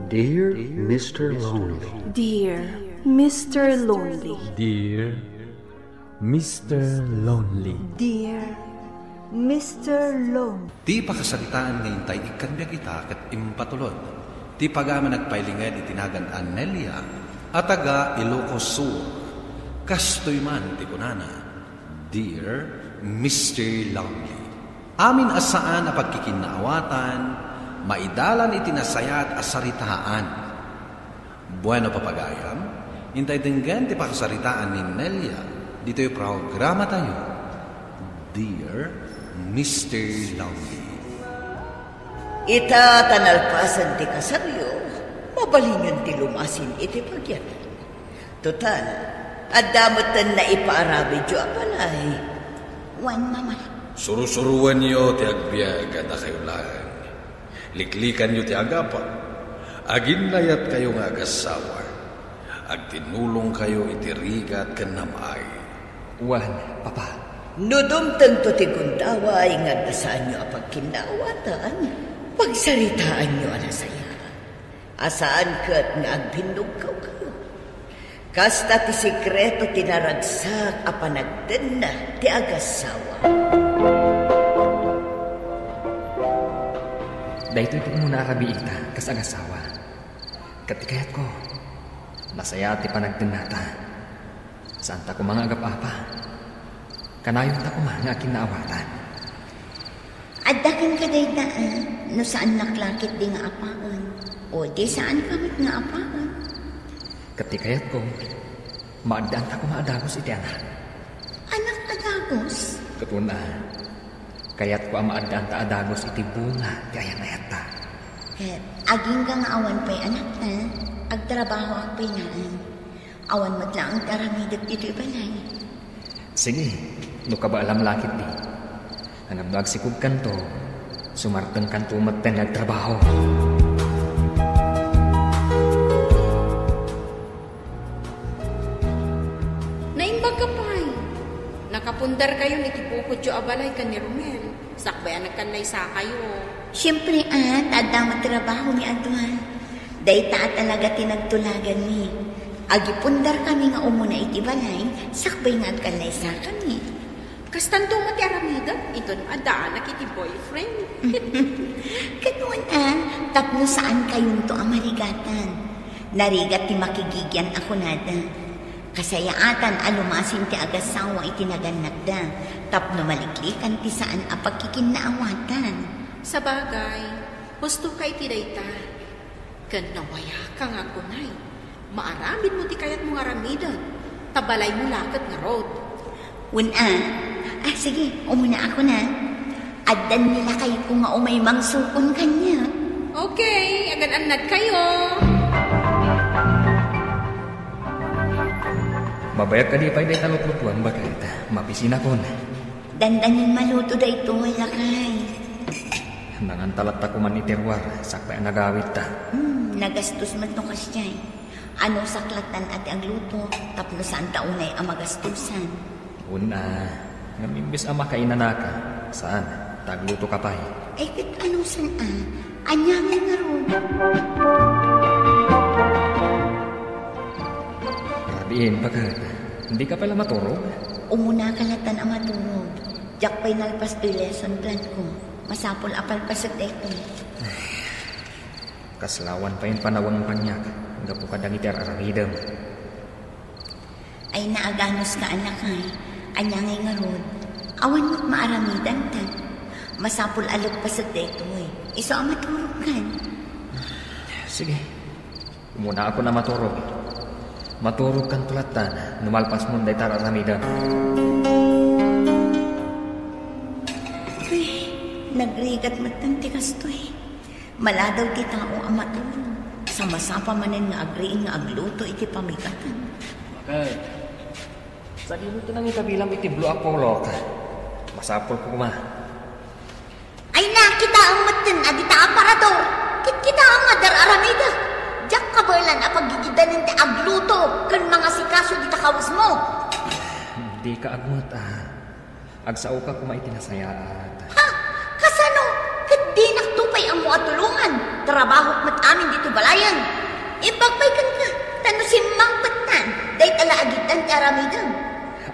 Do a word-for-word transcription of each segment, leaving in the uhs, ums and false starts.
Dear Mister Lonely. Dear Mister Lonely. Dear Mister Lonely. Dear Mister Lonely. Ti pakasaritaan nga intay ikkan biag ita ket impatulod ti pagayam a nagpailinged iti nagan a Nelia a taga Ilocos Sur. Kastoy man ti kunana, Dear Mister Lonely. Amin a saan a pagkikinnaawatan, maidalan iti nasayaat a saritaan. Bueno, papagayam, intay denggen ti pakasaritaan ni Nelia ditoy programatayo, Dear Mister Lonely. Ita ta nalpasen ti kasaryo, mabalinyon ti lumasin iti pagyatan. Total, adda metten naipaarabidyo a balay. Wen, Mama. Sursuroenyo ti agbiag a dakayo laeng. Liklikanyo ti agapa. Aginnayatkayo nga agassawa. Agtinnulongkayo iti rigat ken nam-ay. Wen, Papa. No dumtengto ti gundaway nga adda saanyo a pagkinnaawatan, pagsaritaanyo a nasayaat. A saan ket nga agbinnugkawkayo. Kasta ti sekreto ti naragsak a panagtenna ti agassawa. Daytoy ti umuna a rabiita kas agassawa. Ket ti kayatko, nasayaat ti panagtennata. Saanta koma nga agap-apa. Kanayonta koma nga akinnaawatan. Adda kenka dayta, a, no saannak la ketdi nga apaen, o di saanka met nga apaen. Ket ti kayatko, maaddaanta koma a dagus iti anak. Anak a dagus? Ket wen a, kayatko a maaddaanta a dagus iti bunga ti ayan-ayatta. Ket agingga nga awan pay anakta, agtrabahoak pay laeng. Awan met laeng ti aramidek ditoy balay. Sige, no kabaelam la ketdi. Ngem no agsikogkanto, sumartengkanto metten nga agtrabaho. Naimbagka pay. Nakapundarkayon iti bukodyo a balay ken ni Romel. Sakbay a nagkallaysakayo. Siempre, a, ta adda met trabahomi a dua. Dayta a talaga ti nagtulaganmi. Agipundarkami nga umuna iti balay, sakbay nga agkallaysakami. Kastanto met ti aramidek, inton addaanak iti boyfriend. Ket wen a, tapno saankayonto a marigatan. Narigat ti makigigian a kunada. Kasayaatan a lumasin ti agassawa iti nagannakda tapno maliklikan ti saan a pagkikinnaawatan. Sabagay, hustoka iti dayta. Ken nawayaka nga agunay, maaramidmo ti kayatmo nga aramiden, ta balaymo la ket ngarud. Wen a. A, sige, umunaakon a. Addan ni lakayko nga umay mangsukon kaniak. Okay, agan-annadkayo. Mabayag kadi pay dayta lutlutuan, baket? Mapisinakon. Dandanin maluto daytoy, lakay. Nanganta latta koman iti ruar, sakbay a nagawitta. Hmm, nagastos met no kasdiay. Anusak lattan a ti agluto, tapno saanta unay a magastosan. Wen a, ngem imbes a makainanaka, saan, ta aglutoka pay. Ay, ket anusan a, ania ngay ngarud? Rabiin, baket, dika pay la maturog? Umunaka lattan a maturog. Diak pay nalpas toy lesson plan ko. Masapul a palpasek daytoy. Kasla awan pay panawen a kaniak, gapu kadagiti ar-aramidem. Ay, naaganuska a lakay. Ania ngay ngarud? Awan met maaramidanta. Masapul a leppaset daytoy. Isu a maturogkan. Sige. Umunaakon a maturog. Maturogkanto lattan no malpasmon dayta ar-aramidem. Uy, nagrigat metten ti kastoy. Maladaw ti tao a maturog. Sa masapa manen nga agriing nga agluto iti pamigatan. Baket, sadino ti nangitabilam iti blue a kolor? Masapul koma. Ay, nakitaem metten a dita aparador. Kitkitaem nga dar-aramida. Diak kabaelan a paggigidanen ti agluto ken mangasikaso dita kawesmo. Dika agmet a. Agsaoka koma iti nasayaat. Ha? Kasano? Ket dinakto pay ammo a tulongan. Trabahok met amin ditoy balayen. Imbag pay kenka, ta no simmangpetan, dayta la agiddan ti aramidem.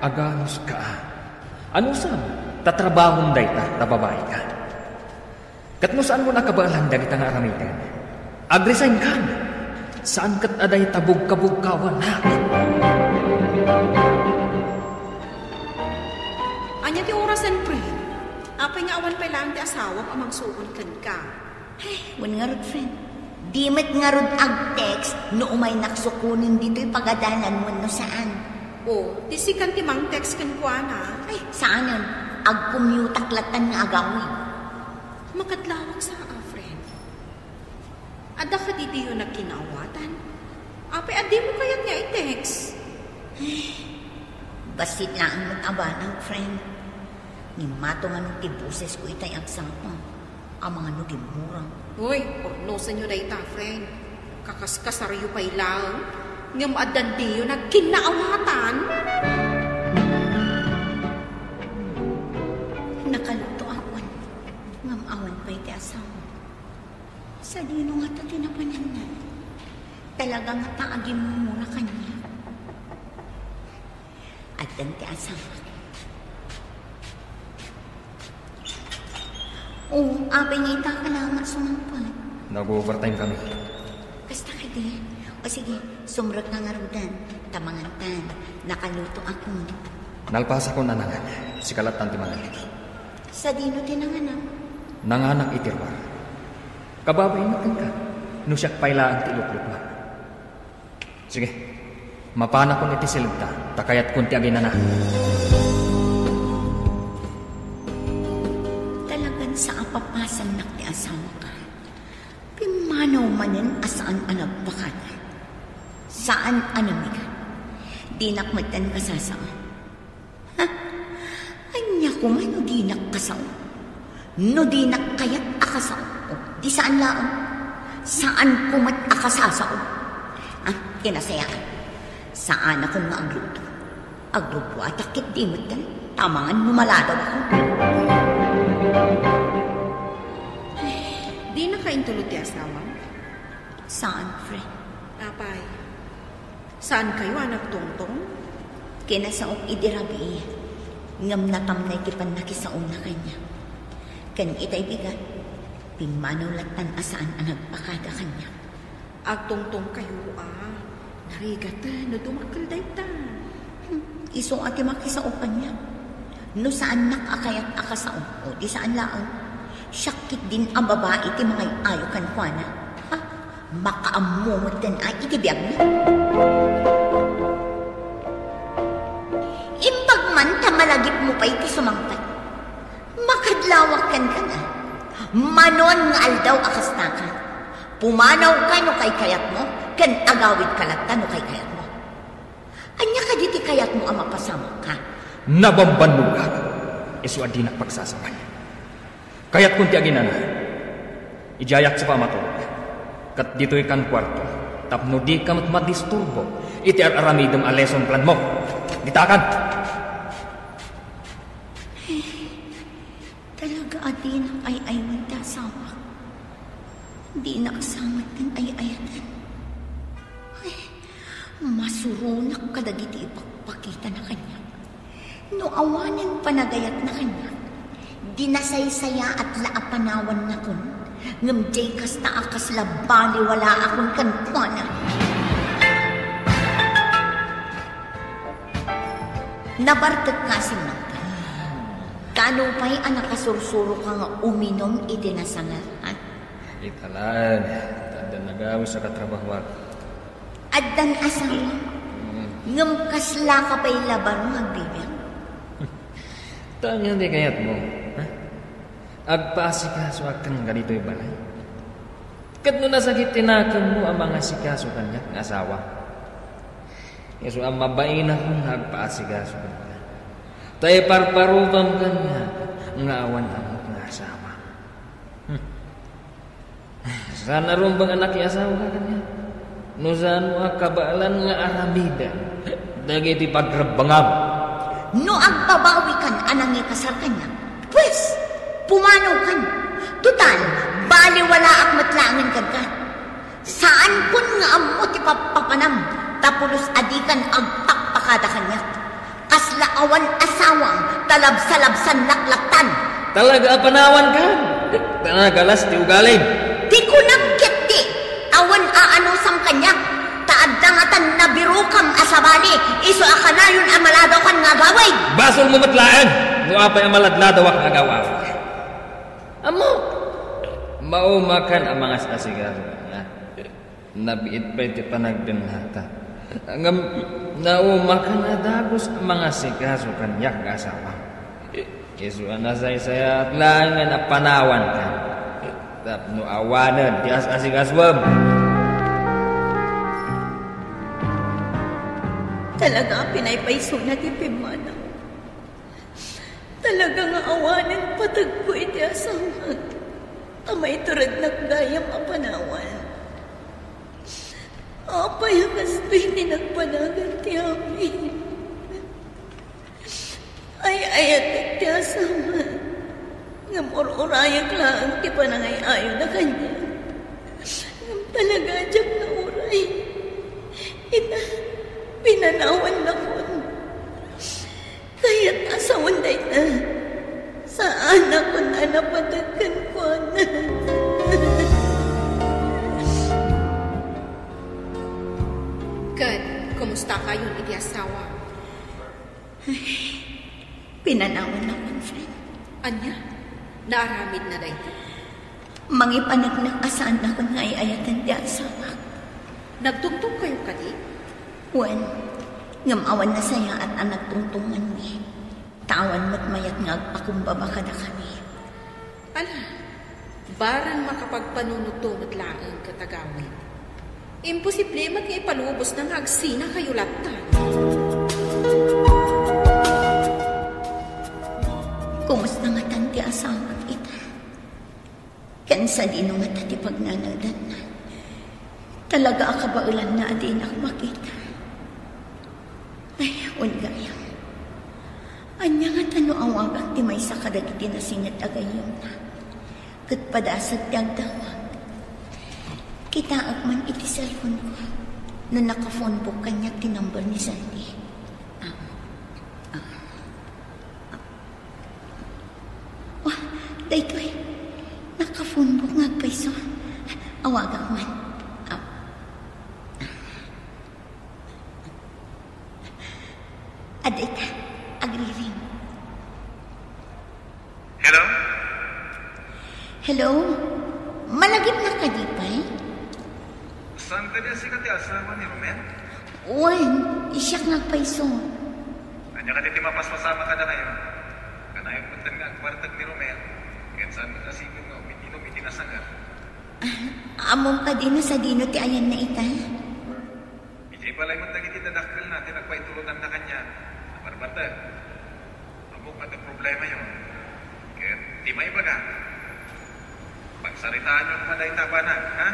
Aganuska. Anusam, ta trabahom dayta, ta babaika. Ket no saanmon a kabaelan dagita nga aramiden, agresign kan. Saan ket a dayta bugkabugkawan, ha? Ania ti orasen, friend? Apay nga awan pay laeng ti asawam a mangsuon kenka? Ay, wen ngarud, friend. Di met ngarud ag-text no umaynak sukonen ditoy pagadalan wenno saan. O, ti sikan ti mang-text kenkuana. Ay, saanen. Agkumyutak lattan nga agawid. Makadlawak sa, a, friend. Adda kadi diyo nagkinaawatan? Apay a dimo kayat nga i-text? Ay, bassit laeng met a banag, friend. Ngem mato nga no ti bosesko itay agsapa, amangan no gimmurang. Uy, purnosenyo dayta, friend. Kakaskasaryo pay laeng, ngem adda diyo nagkinaawatan? Nakaluto akon, ngem awan pay ti asawa. Sadino ngata ti napananna? Talaga ngata a gimmumura kaniak? Addan ti asawa. O, apay nga ita ka laeng a sumangpet? Nag-overtime kami. Kasta kadi? O sige, sumrekka ngaruden. Ta mangantan, nakaluto akon. Nalpasakon a nangan. Sika lattan ti mangan. Sadino ti nanganak? Nanganak iti ruar. Kababain met kenka. No siak pay laeng ti iluklukna. Sige, mapanakon iti silibta, ta kayatkon ti aginana. Talagan sa a papasannak ti asawak. Pimmanaw manen a saan a nagpakada. Saan a namigat. Dinak metten kasasao. Ha? Ania koma no dinak kasao? No dinak kayat a kasao, o, di saan laeng. Saan koma a kasasao. Ah, kinasayaan. Saanakon nga agluto. Agrubbuatak ket di metten, ta amangan no maladaw ako. Dinaka intulod ti asawam? Saan, friend. Apay, saankayo a nagtungtong? Kinasaok idi rabii, ngem natamnay ti pannakisaona kaniak. Ken itay bigat, pimmanaw lattan a saan a nagpakada kaniak. Agtungtongkayo a, narigat no dumakkel dayta. Hmm, isu a ti makisao kaniak. No saannak a kayat a kasao, o di saan laeng. Siak ketdin a babai ti mangay-ayo kenkuana. Ha? Makaammo metten a iti biagna. Imbag man ta malagipmo pay ti sumangpet. Makadlawak kenka. Manon nga aldaw a kastaka. Pumanawka no kaykayatmo, ken agawidka latta no kaykayatmo. Ania kadi ti kayatmo a mapasamakka? Nabambannogak. Isu a dinak pagsasamak. Kayatkon ti aginana. Idiayak sa pamaturog. Ket ditoy kan kuarto. Tapno dika met madisturbo iti ar-aramidem a lesson planmo. Ditakan! Talaga a dinak ay-ayaten ti asawak. Dinak sa met ay-ayaten. Ay, masuronak kadagiti ipakpakitana kaniak. No awanen panagayatna kaniak, di nasaysayaat la a panawannakon, ngem diay kasta a kasla baliwalaakon kenkuana. Nabartek ka, Simon. Kano pay a nakasursuroka nga uminum iti nasanga, ha? Ita laeng, ta addan nagawis a katrabahoak. Addan asawa? Mm. Ngem kasla ka pay laeng nga agbibiag? Ania ti kayatmo, ha? Agpaasikasoak kenka ditoy balay? Ket no nasakit ti nakemmo a mangasikaso kaniak nga asawa, isu a mabainakon nga agpaasikaso kenka. Ta iparparubam kaniak nga awan amok nga asawa. Hmm. Saan a rumbeng a nakiasawaka kaniak? No saanmo a kabaelan nga aramiden dagiti pagrebbengam. No agbabawikan a nangikasar kaniak, pues, pumanaw kan. Total, bali Aliwalaak met laengen kenka. Saankon nga ammo ti pappapanam, ta pulos a dikan agpakpakada kaniak. Kasla awan asawam, ta labsalabsan laklaktan. Talaga a panawankan, ta nagalas ti ugalim. Ti kunam ketdi, awan aanusam kaniak, ta adda ngatan nabirokam a sabali, isu a kanayon a maladawakan nga agawid. Basolmo met laeng, no apay a maladladawak nga agawid. Ammok, maumakan a mangas-asikaso kaniak. Nabiit pay ti panagdennata. Ngem naumakan a dagus a mangasikaso kaniak nga asawa. Isu a nasaysayaat laengen a panawankan tapno awanen ti as-asikasuem. Talaga a pinaypaysona ti pimmanaw. Talaga nga awanen pategko iti asawak, ta maiturednak gayam a panawan. Apay a kastoy ti nagpanagan ti amin? Ay-ayatek ti asawak, ngem ur-urayak laeng ti panangay-ayona kaniak. Ngem talaga a diak nauray. Ita, pinanawannakon. Kayat a sawen dayta. Saanakon a napateg kenkuana. Ket, kumustakayon iti asawa? Ay, pinanawannakon, friend. Ania? Naaramidna dayta? Mangipaneknek a saannakon nga ay-ayaten ti asawak. Nagtungtong kayo kadi? Wen, ngem awan nasayaat a nagtungtong nganmi. Ta awan met mayat nga agpakumbaba kadakami. Ala, barang makapagpanunotto met laeng ket agawid. Imposible met nga ipalubosna nga agsina kayo latta. Kumusta ngatan ti asawak ita? Ken sadino ngata ti pagnanaedanna? Talaga a kabaelanna a dinak makita. Ay, wen gayam. Ania ngata no awagak ti maysa kadagiti nasinget a gayyemna? Ket padasag ti agdawag. Kitaek man iti cellphone ko no naka-phone book kaniak ti number ni Sandy. Ah, ah. Oh, daytoy. Naka-phone book nga agpayso. Awagak man. Ah. Adda ita, agriring. Hello? Hello? Malagipnak kadi pay? Saan kadi a sika ti asawa ni Romel? Wen, siak nga agpayso. Ania kadi ti mapaspasamak kadakayo? Kanayon metten nga agbartek ni Romel, ket saan met a sigud nga umitinum iti nasanget. Ah, ammom kadi no sadino ti ayanna ita? Idiay balay met dagiti dadakkelna ti nagpaitulotanna kaniak. Nabarbartek. Ammok nga adda problemayo. Ket di maibaga, pagsaritaanyo koma dayta a banag, ha?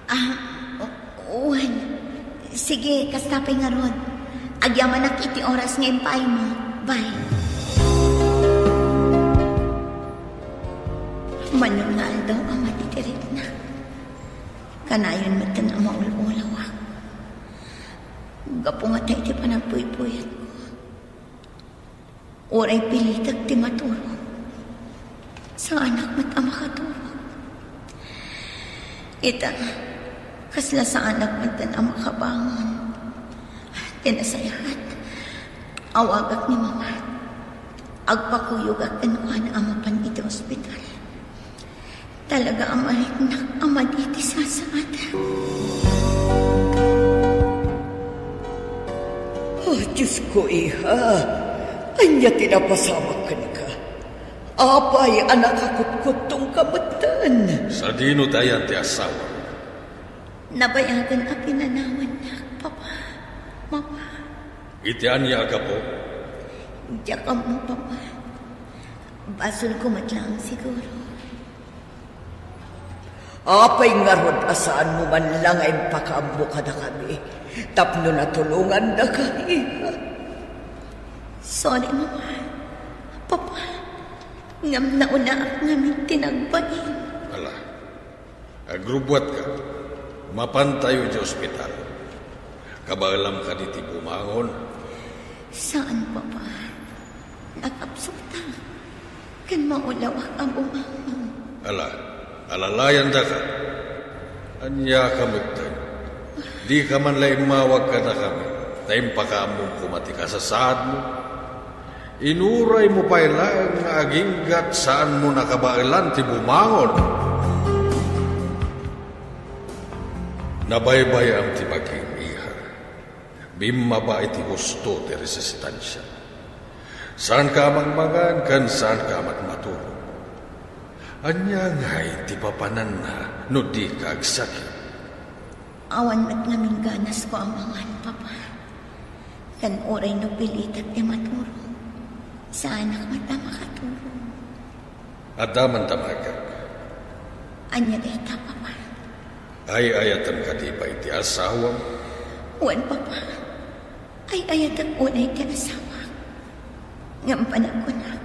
Ah, o-, wen. Sige, kasta pay ngarud. Agyamanak iti oras nga impaaymo. Bye. Mano nga aldaw a madi ti rikna. Kanayon metten a maul-ulawak. Gapu ngata iti panagpuy-puyatko. Uray pilitek ti maturog. Saanak met a makaturog. Ita, kasla saanak metten a makabangon. Ti nasayaat, awagak ni Mama. Agpakuyogak kenkuana a mapan iti ospital. Talaga a mariknak a madi ti sasaad. Oh, Diosko, iha, ania ti napasamak kenka? Apay a nakakutkutongka metten? Sadino ti ayan ti asawa? Nabayagan a pinanawannak, Papa, Mama. Iti ania a gapu? Diak ammo, Papa. Basolko met laeng siguro. Apay ngarud a saanmo man la nga impakaammo kadakami tapno natulongandaka, iha? Sorry, Mama. Papa, ngem naunaak ngamin ti nagbalin. Agrubbuatka. Mapantayo idiay ospital. Kabaelam kadi ti bumangon? Saan, Papa. Nakapsuta. Ken maulawak a bumangon. Ala, alalayandaka. Ania ka metten? Dika man la immawag kadakami, ta impakaammom koma ti kasasaadmo. Inuraymo pay laeng nga aginggat, saanmo nakabaelan ti bumangon. Nabaybay-am ti bagim, iha. Bimmaba iti husto ti resisitansia. Saanka a mangmangan ken saanka a matmaturog. Ania ngay ti papananna no dika agsakit? Awan met ngamin ganasko a mangan, Papa. Ken uray no pilitek ti maturog, saanak met a makaturog. Adda man damagak. Ania dayta, Papa? Ay-ayatem kadi pay ti asawam? Wen, Papa. Ay-ayatek unay ti asawak. Ngem panagkunak,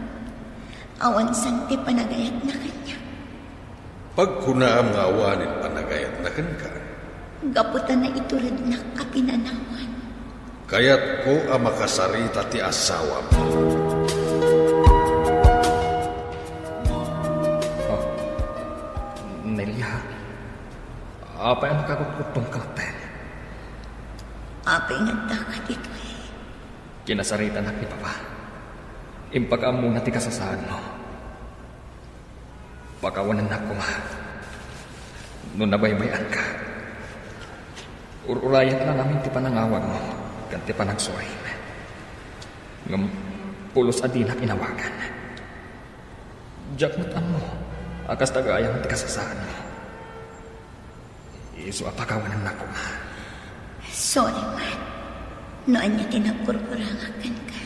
awan saan ti panagayatna kaniak. Pagkunaam nga awanen panagayatna kenka. Gapu ta naiturednak a pinanawan. Kayatko a makasarita ti asawam. Oh, Nelia, apay a nakagutkottom ka latten? Apay nga adda ka ditoy? Kinasaritanak ni Papa. Impakaammona ti kasasaadmo. Pakawanennak koma no nabaybay-anka. Ur-urayak la ngamin ti panangawagmo ken ti panagsurim. Ngem pulos a dinak inawagan. Diak met ammo a kasta gayam ti kasasaadmo. Isu a pakawanennak koma. Sorry man no ania ti nagkurkurangak kenka.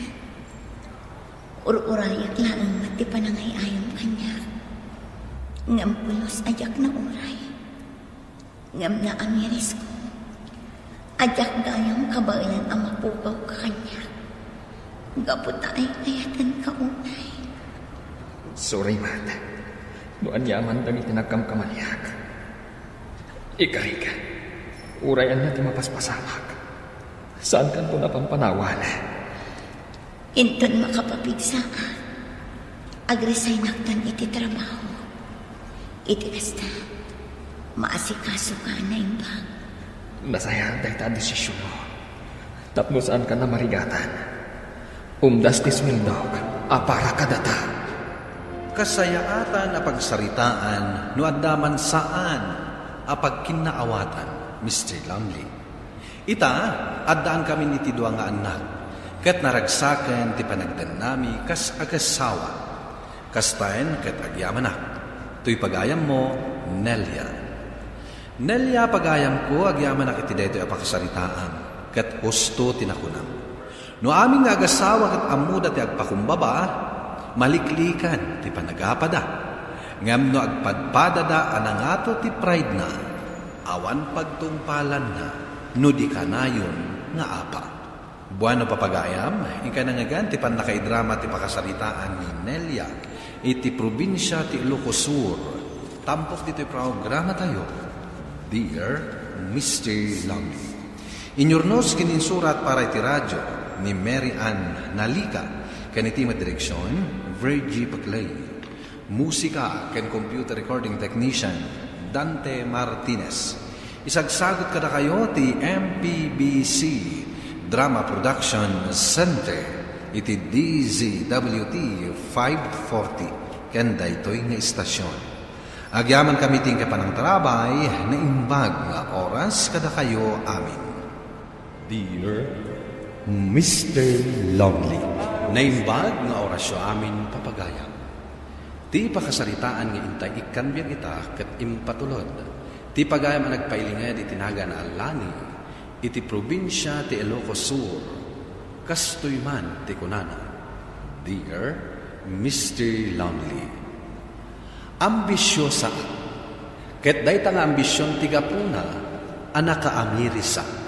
Ur-urayak laeng met ti panangay-ayam kaniak. Ngem pulos a diak nauray. Ngem naamirisko a diak gayam kabaelan a mapukaw ka kaniak. Gapu ta ay-ayatenka unay. Sorry met no ania man dagiti nagkamkamaniak. Ikarik, uray ania ti mapaspasamak, saankanto a pampanawan. Inton makapapigsaak, agresignak iti trabaho. Iti kasta, maasikasoka a naimbag. Nasayaat dayta a desisionmo. Tapno saankan a marigatan. Umdas ti sueldok a para kadata. Kasayaatan a pagsaritaan no adda man saan a pagkinnaawatan, Mister Lonely. Ita, addaan kami iti dua nga annak, ket naragsaken ti panagdennami kas agasawa. Kastaen ket agyamanak. Toy pagayammo, Nelia. Nelia, pagayamko, agyamanak iti daytoy a pakasaritaam, ket husto ti nakunam. No amin nga agasawa ket ammoda ti agpakumbaba, maliklikan ti panagapada. Ngem no agpadpadada a nangato ti pride-na, awan pagtungpalanna no di kanayon nga apa. Bueno, papagayam, inka nangngegan ti pannakaidrama ti pakasaritaan ni Nelia iti probinsia ti Ilocos Sur. Tampok ditoy programatayo, Dear Mister Lonely. Inyurnos ken insurat para iti radio ni Mary Ann Nalica, ken iti met direksion, Virgie Paclay. Musika ken computer recording technician, Dante Martinez. Isagsagut kadakayo ti M P B C Drama Production Center iti D Z W T five forty ken daytoy nga istasion. Agyamankami ti inka panangtarabay, naimbag nga oras kadakayo amin. Dear Mister Lonely. Naimbag nga orasyo amin, papagayam. Ti pakasaritaan nga intay ikkan biag ita ket impatulod ti pagayam a nagpailinged iti nagana a Lani iti probinsia ti Ilocos Sur. Kastoy man ti kunana, Dear Mister Lonely. Ambisiosaak, ket dayta nga ambision ti gapuna a nakaamirisak.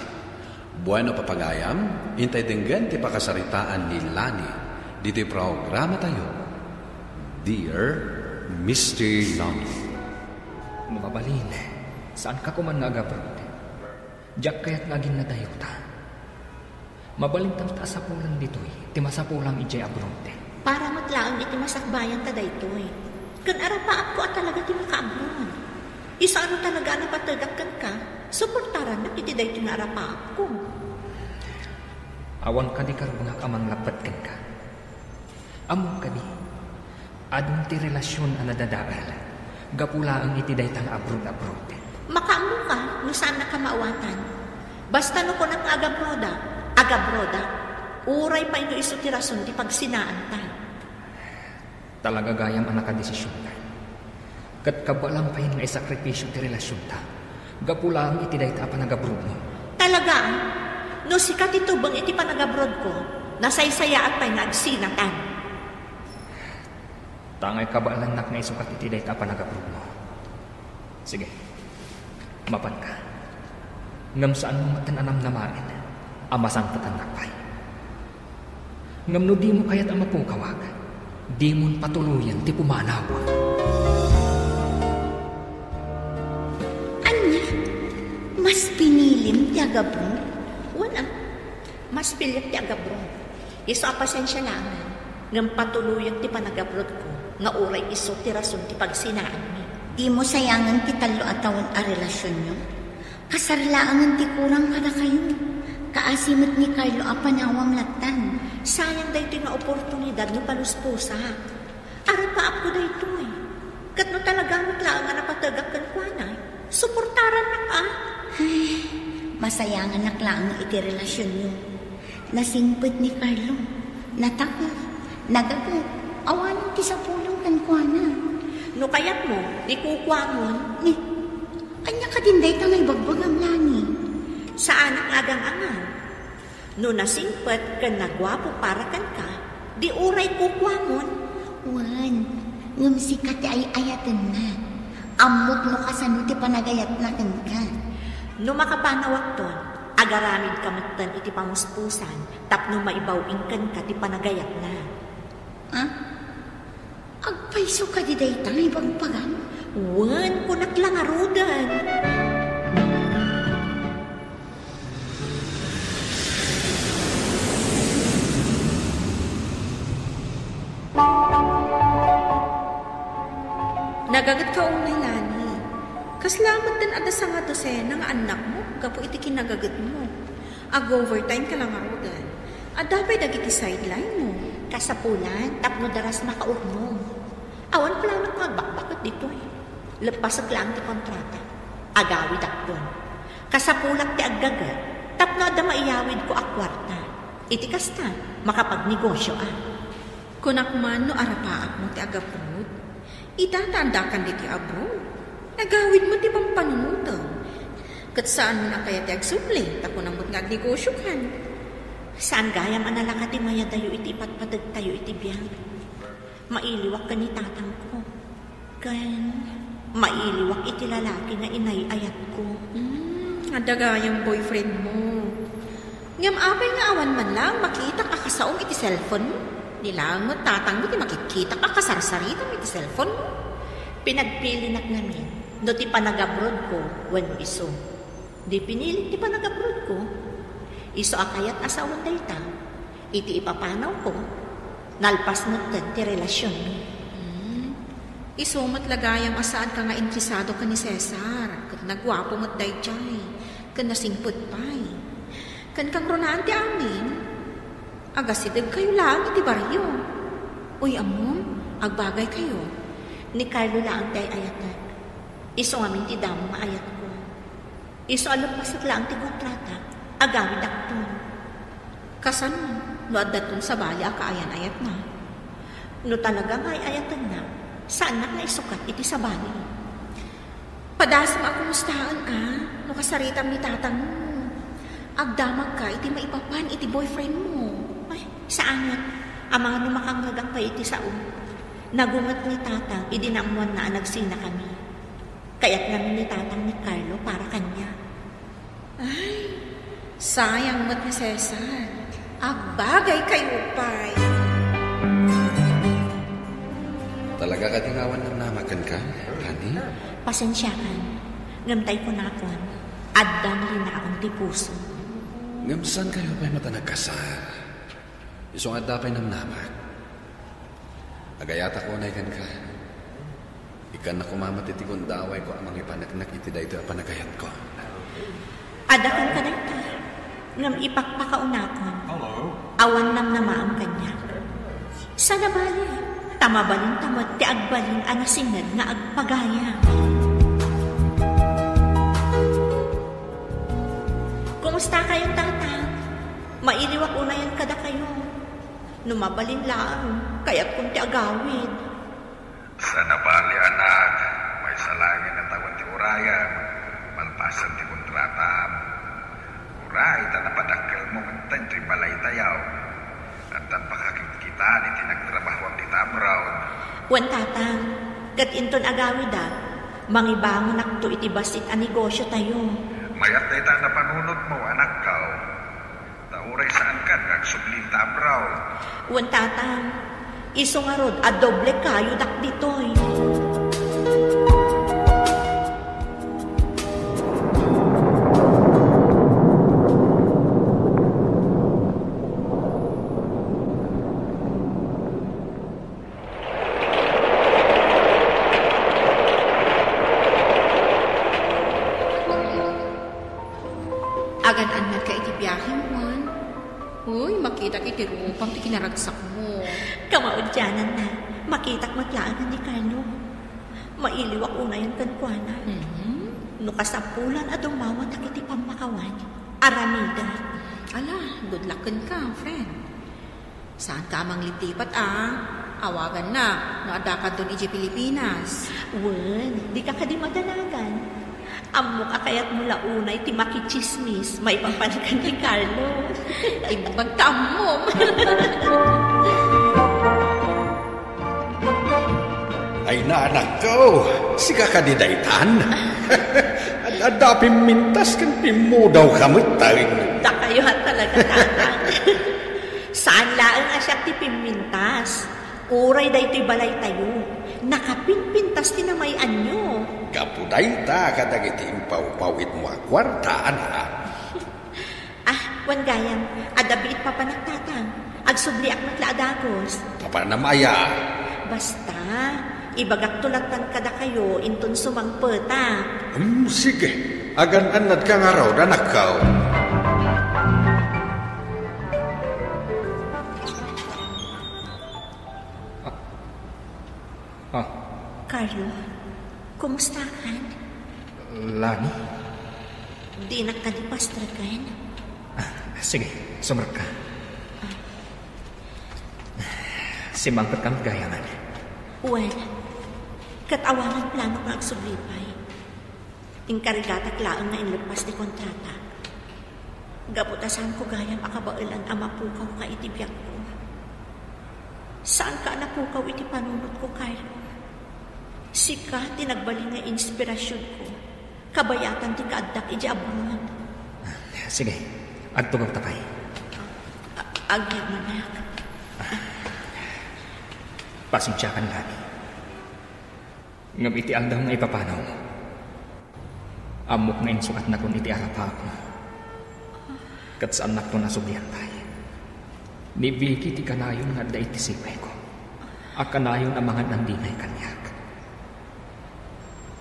Bueno, papagayam, intay denggen ti pakasaritaan ni Lani ditoy programatayo, Dear Mister Lonely. No mabalin, Saanka koman nga agabroad? Diak kayat nga aginnadayota. Mabalintam ta asapulan ditoy ti masapulam idiay abroad. Para met laeng iti masakbayanta daytoy. Ken arapaapko a talaga ti makaabroad. Isu a no talaga a napategak kenka, suportarannak iti daytoy nga arapaapko. Awan kadi karubengak a manglappet kenka? Ammok kadi, adun ti relasion a nadadael gapu laeng iti dayta nga abroad-abroad. Makaammoka no saannaka maawatan. Basta no kunak nga agabroadak, agabroadak. Uray pay no isu ti rason ti pagsinaanta. Talaga gayam a nakadesisionka. Ket kabaelam pay nga isakripisio ti relasionta gapu laeng iti dayta a panagabroadmo. Talaga? No sika ti tubeng iti panagabroadko, nasaysayaat pay nga agsinatan. Tangay kabaelannak nga isukat iti dayta a panagabroadmo. Sige, mapanka. Ngem saanmo metten a namnamaen a masangpetannak pay. Ngem no dimo kayat a mapukawak, dimon patuloyen ti pumanaw. Ania? Mas pinilim ti agabroad? Wen a, mas piliek ti agabroad. Isu a pasensia laengen, ngem patuloyek ti panagabroadko nga uray isu ti rason ti pagsinaanmi. Dimo sayangen ti tallo a tawen a relasionyo? Kasar laengen ti kurang kadakayo. Kaasi met ni Carlo a panawam lattan. Sayang daytoy nga oportunidad no palusposak. Arapaapko daytoy. Ket no talaga met laeng a napategak kenkuana, suportarannak a. Ay, masayanganak laeng iti relasionyo. Nasingpet ni Carlo. Natangek. Nagaget. Awanen ti sapulem kenkuana. No kayatmo, di kukuamon. Ni, ania kadin dayta nga ibagbagam, Lani? Saanak nga agang-angan. No nasingpet ken naguapo para kenka, di uray kukuamon. Wen, ngem sika ti ay-ayatenna. Ammok no kasano ti panagayatna kenka. No makapanawakton, agaramidka metten iti pamuspusan tapno maibaw-ing kenka ti panagayatna. Ah? Agpayso kadi dayta nga ibagbagam? Wen, kunak la ngaruden. Nagagetka unay, Lani. Kasla metten adda sanga dosena nga annakmo gapu iti kinagagetmo. Ag-overtime ka la ngaruden. Adda pay dagiti sideline mo. Kasapulan, tapno daras makaurnom. Awan planok nga agbakbaket ditoy. Leppasek laeng ti kontrata. Agawidakton. Kasapulak ti aggaget, tapno adda maiyawidko a kuarta. Iti kasta, makapagnegosioak. Kunak man no arapaapmo ti agabroad. Ita ta addakan ditoy abroad. Nagawidmo ti pampanunotem. Ket saanmo a kayat ti agsubli, ta kunam met nga agnegosiokan. Saan gayam a nalaka ti mayadayo iti ipatpategtayo iti biag. Mailiwak ken ni tatangko. Ken mailiwak iti lalaki nga inay-ayatko. Hmm, adda gayam boyfriend mo. Ngem apay nga awan man laeng makitak a kasaom iti cellphone mo? Ni laeng met tatangmo ti makitkitak a kasarsaritam iti cellphone mo. Pinagpilinak ngamin no ti panagabroadko wenno isu. Di pinilik ti panagabroadko. Isu a kayat a sawen dayta. Iti ipapanawko, nalpas metten ti relasionmi. Hmm. Isu met la gayam a saanka nga interesado ken ni Cesar, ket naguapo met daydiay, ken nasingpet pay. Ken kangrunaan ti amin, agasidegkayo laeng iti barrio. Uy, ammom, agbagaykayo. Ni Carlo laeng ti ay-ayatek. Isu ngamin ti damo nga ayatko. Isu a leppasek laeng ti kontrata, agawidakton. Kasano no addaton sabali a kaayan-ayatna? No talaga nga ay-ayatenna, saannak nga isukat iti sabali. Padasem a kumustaen a, no kasaritam ni tatangmo. Agdamagka iti maipapan iti boyfriend mo. Ay, saan met. Amangan no makangngegan pay iti sao. Nagunget ni tatang idi naammoanna a nagsinakami. Kayat ngamin ni tatang ni Carlo para kaniak. Ay, sayang met ni Cesar. Agbagaykayo pay. Talaga kadi nga awan namnama kenka, Lani? Pasensiakan. Ngem tay kunakon, addan linaon ti puso. Ngem saan kayo pay met a nagkasar? Isu nga adda pay namnamak. Agayatak unay kenka. Ikkannak koma met iti gundawayko a mangipaneknek iti daytoy a panagayatko. Adda kenka dayta, ngem ipakpakaunakon. Hello. Awan namnamaam kaniak. Saan a bale, ta mabalinta met ti agbalin a nasinged nga agpagayam. Kumusta kayo, Tatang? Mailiwak unayen kadakayo. No mabalin laeng, kayatkon ti agawid. Saan a bale, anak, maysa laengen a tawen ti urayem, malpasen ti kontratam. Uray ta napadakkelmo metten ti balaytayo. Addan pakakitkitaan iti nagtrabahoam dita abroad. Wen, Tatang, ket inton agawidak, mangibangonakto iti bassit a negosiotayo. Mayat dayta a napanunotmo, anakko. Ta uray saankan nga agsubli ita abroad. Wen, Tatang, isu ngarud a doble kayodak ditoy. Agan-annadka iti biahemo, Juan? Uy, makitak iti rupam ti kinaragsakmo. Kamaudiananna, makitak met laengen ni Carlo. Mailiwak unayen kenkuana. Mhm. No kasapulan a dumawatak iti pammakawan, aramidak. Ala, good luck kenka, friend. Saanka a mangliplipat a. Awagannak no addakadton idiay Pilipinas. Wen, dika kadi madanagan. Ammok a kayatmo la unay ti makitsismis maipapan ken ni Carlo. Imbag ta ammom. Ay, anakko, sika kadi daytan? Ad-adda pimmintas ken pimmudawka met, ay. Dakayo a talaga, Tatang. Saan laeng a siak ti pimmintas. Uray daytoy balaytayo, nakapinpintas ti namay-anyo. Gapu dayta kadagiti impawpawidmo a kuarta, anak. Ah, wen gayam, adda biit papanak, Tatang. Agsubliak met la a dagus. Papanam aya? Basta, ibagakto lattan kadakayo inton sumangpetak. Hmm, sige. Agan-annadka ngarud, anakko. Ah. Ah. Carlo, kumustakan? Lani? Dinak kadi pastreken? Ah, sige, sumrekka. Ah. Simangpet kami gayaman. Well, ket awanan plano nga agsubli pay. Inkargatak laeng nga inleppas ti kontrata. Gapu ta saanko gayam a kabaelan a mapukawka iti biagko. Saanka a napukaw iti panunotko, Carlo. Sika ti nagbalin nga inspirasionko. Kabayatan ti kaaddak idiay abroad. Sige, agtugawta pay. A-, agyaman, anak. Pasensiakan, Lani. Ngem iti aldaw nga ipapanaw, ammok nga insukatnakon iti arapaak. Ket saannakton a sublian pay. Ni Vicky ti kanayon nga adda iti sipayko, a kanayon a mangan-andingay kaniak.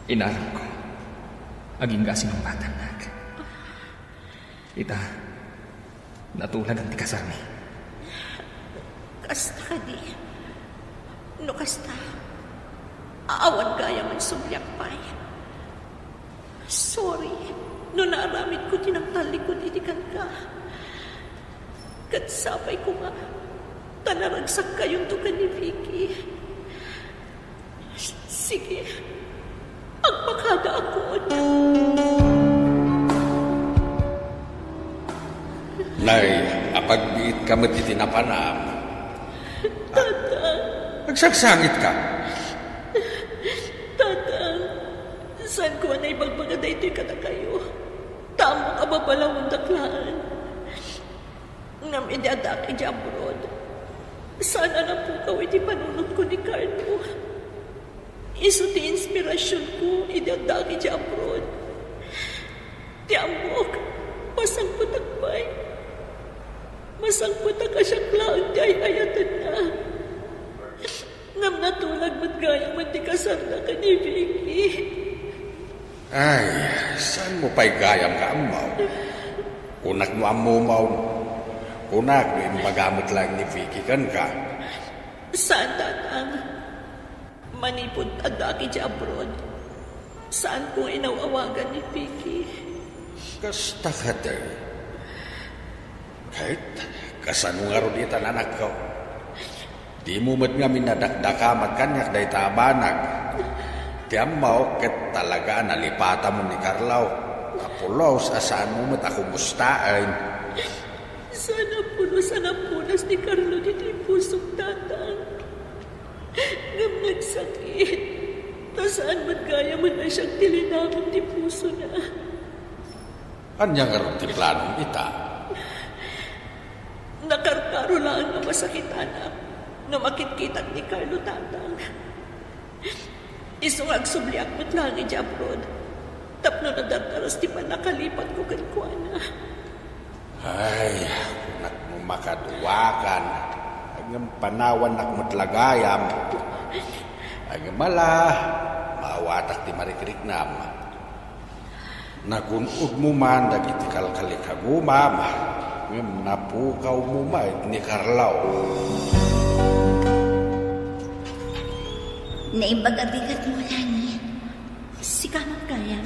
Inaramko, agingga a sinungbatannak. Ita, natulagan ti kasarmi. Kasta kadi? No kasta, awan gayam a subliak pay. Sorry no naaramidko ti nangtallikod idi kenka. Ket sapay koma ta naragsakkayonto ken ni Vicky. Sige, agpakadaakon. Nay, apagbiitka met iti napanam. Tatang. Agsagsangitka. Tatang, saanko a naibagbaga daytoy kadakayo. Ta ammok a babalawendak laeng. Ngem idi addaak idiay abroad, saan a napukaw iti panunotko ni Carlo. Isu ti inspirasionko idi addaak idiay abroad. Ti ammok, masangpetak pay. Masangpetak a siak laeng ti ay-ayatenna. Ngem natulag met gayam ti kasarna ken ni Vicky. Ay, saanmo pay gayam nga ammo? Kunak no ammom, kunak no imbaga met laeng ni Vicky kenka. Saan, Tatang. Manipud addaak idiay abroad, saanko nga inaw-awagan ni Vicky. Kasta kadi. Ket, kasano ngarud itan, anakko? Dimo met ngamin a dakdakamat kaniak dayta a banag. Ti ammok ket talaga a nalipatam ni Carlo. Napulos a saanmo met a kumustaen. Saan a pulos a napunas ni Carlo ditoy pusok, Tatang. Ngem nagsakit. Ta saan met gayam a siak ti linaon ti pusona. Ania ngarud ti planom ita? Nakarkaro laeng a masakitanak no makitkitak ni Carlo, Tatang. Isu nga agsubliak met laeng idiay abroad tapno nadardaras ti pannakalipatko kenkuana. Ay, kunak no makaduakan, ngem panawannak met la gayam. Ngem ala, maawatak ti marikriknam. Nagun-odmo man dagiti kalkalikagumam, ngem napukawmo met ni Carlo. Naimbag a bigatmo, Lani. Sika met gayam.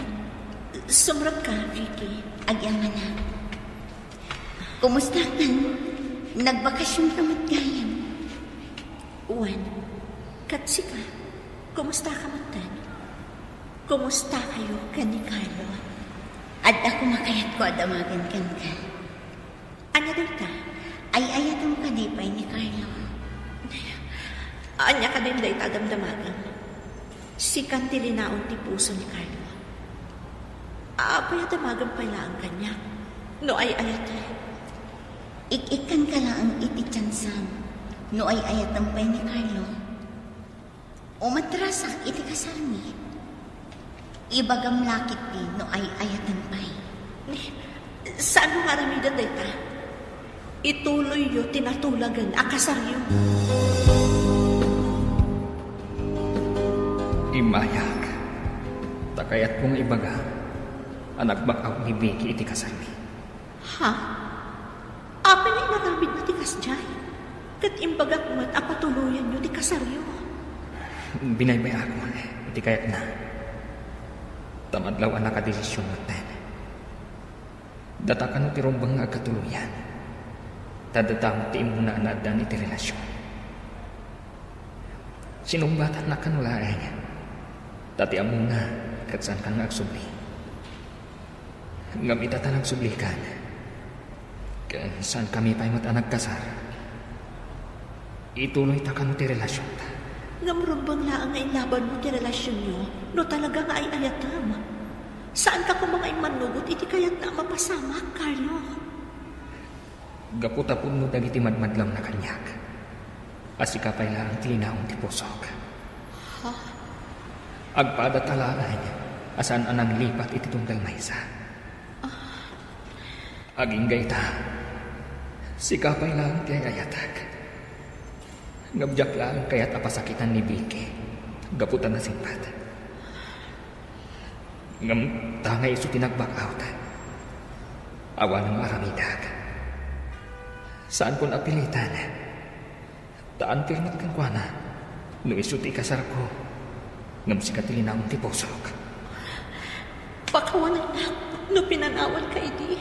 Sumrekka, Vicky. Agyamanak. Kumusta man? Nagbakasionka met gayam? Wen, ket sika, kumustaka metten? Kumustakayo ken ni Carlo? Adda koma kayatko a damagen kenka. Ania dayta? Ay-ayatem kadi pay ni Carlo? Ania kadin dayta a damdamagem? Sikan ti linaon ti puso ni Carlo. Apay a damagem pay laeng kaniak no ay-ayatem? Ik-ikkanka laeng iti tiansam no ay-ayatem pay ni Carlo. Umatrasak iti kasarmi. Ibagam la ketdi no ay-ayatem pay. Saanmo nga aramiden dayta? Ituloyyo ti natulagen a kasaryo. Immayak, ta kayatko nga ibaga a nagbaak ni Vicky iti kasarmi. Ha? Apay nga inaramidmo ti kasdiay? Ket imbagak met a patuloyanyo ti kasaryo. Binaybay-ak iti kayatna. Ta madlaw a nakadesision metten. Data kano ti rumbeng nga agkatuloyan. Ta data met ti immuna a naaddaan iti relasion. Sinungbatanna kano laeng. Ta ti ammona, ket saankan nga agsubli. Ngem ita ta nagsublikan, ken saankami pay met a nagkasar, ituloyta kano ti relasionta. Ngem rumbeng laeng nga inlabanmo ti relasionyo no talaga nga ay-ayatem. Saanka koma nga immannugot iti kayatna a mapasamak, Carlo. Gapu ta pudno dagiti madmadlawna kaniak a sika pay laeng ti linaon ti pusok. Ha? Agpadata laeng a saan a nanglipat iti tunggal maysa. Agingga ita, sika pay laeng ti ay-ayatek. Ngem diak laeng kayat a pasakitan ni Vicky gapu ta nasingpet. Ngem ta nga isu ti nag-back out, awan nga aramidak. Saankon a pilitan. Ta anter met kenkuana no isu ti ikasarko, ngem sika ti linaon ti pusok. Pakawanennak no pinanawanka idi,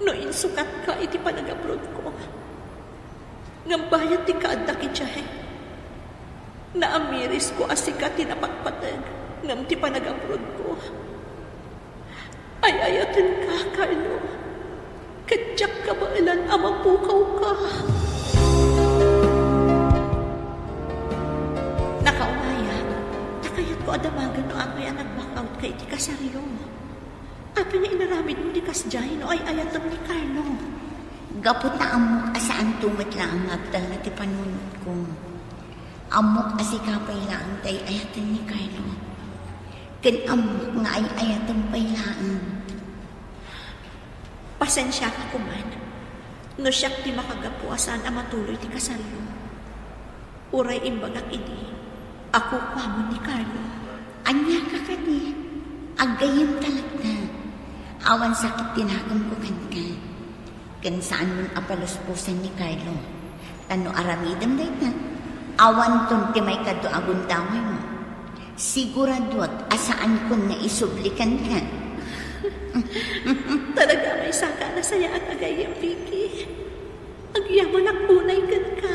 no insukatka iti panagabrodko. Ngem bayat ti kaaddak idiay, naamirisko a sika ti napatpateg ngem ti panagabrodko. Ay-ayatenka, Carlo, ket diak kabaelan a mapukawka. Nakaunayat, ta kayatko a damagen no apay a nag-back out ka iti kasaryo. Apay nga inaramidmo ti kasdiay no ay-ayatem ni Carlo? Gapu ta ammok a saanto met laeng nga agtalna ti panunotko. Ammok a sika pay laeng ti ay-ayaten ni Carlo. Ken ammok nga ay-ayatem pay laeng. Pasensiaka koman no siak ti makagapu a saan a matuloy ti kasaryo. Uray imbagak idi a kukuamon ni Carlo. Ania ka kadi? Aggayyemta latta. Awan sakit ti nakemko kenka. Ken saanmon a palusposen ni Carlo. Ta no aramidem dayta, awanton ti maikadua a gundawaymo. Siguraduak a saankon nga isubli kenka. Talaga a maysaka a nasayaat a gayyem, Vicky. Agyamanak unay kenka.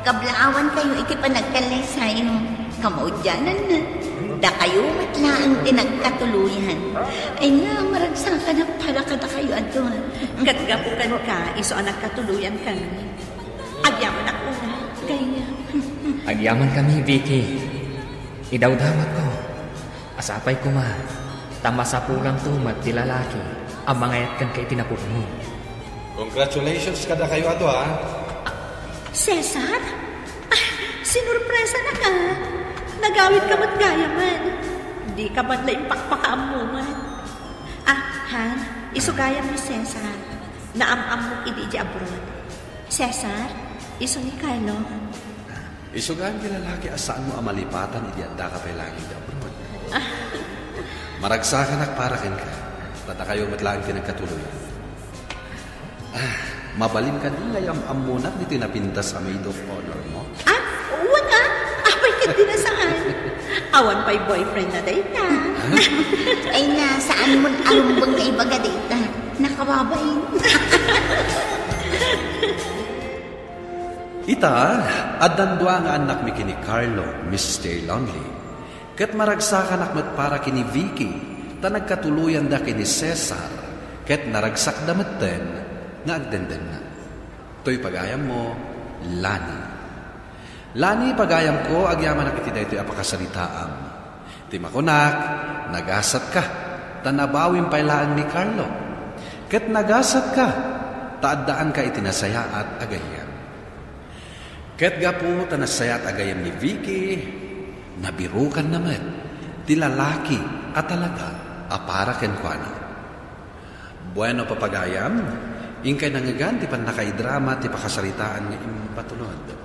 Kablaawankayo iti panagkallaysayo. Kamaudiananna, dakayo met laeng ti nagkatuloyan. Ay na, maragsakanak para kadakayo adu. Ket gapu kenka, isu a nagkatuloyan kami. Agyamanak unay, gayyem. Agyamankami, Vicky. Idawdawatko. Sapay koma, ta masapulanto met ti lalaki a mangayat kenka iti napudno. Congratulations kadakayo adu, a. Cesar? Ah, sinurpresanak, a. Nagawidka met gayamen. Dika man la impakpakaammoman. Ah, Han, isu gayam ni Cesar. Naam-ammok idi idiay abroad. Cesar, isu ni Carlo. Isu gayam ti lalaki a saanmo a malipatan idi addaka pay laeng idiay abroad. Maragsakanak para kenka, ta dakayo met laeng ti nagkatuloyan. Ah, mabalin kadi nga yam-ammonak ditoy napintas a maid of honor mo? Ah, wen a, apay ket di na saan. Awan pay boyfriend na dayta. Ay na, saanmon a rumbeng nga ibaga dayta. Nakababain. Ita, addan dua nga annakmi ken ni Carlo, Mister Lonely. Ket maragsakanak met para ken ni Vicky, ta nagkatuloyanda ken ni Cesar, ket naragsakda metten nga agdendengna. Toy pagayammo, Lani. Lani, pagayamko, agyamanak iti daytoy a pakasaritaam. Ti makunak, nagasatka, ta nabawim pay laeng ni Carlo. Ket nagasatka, ta addaanka iti nasayaat a gayyem. Ket gapu ta nasayaat a gayyem ni Vicky, nabirukanna met ti lalaki a talaga a para kenkuana. Bueno, papagayam, inkay nangngegan ti pannakaidrama ti pakasaritaan nga impatulod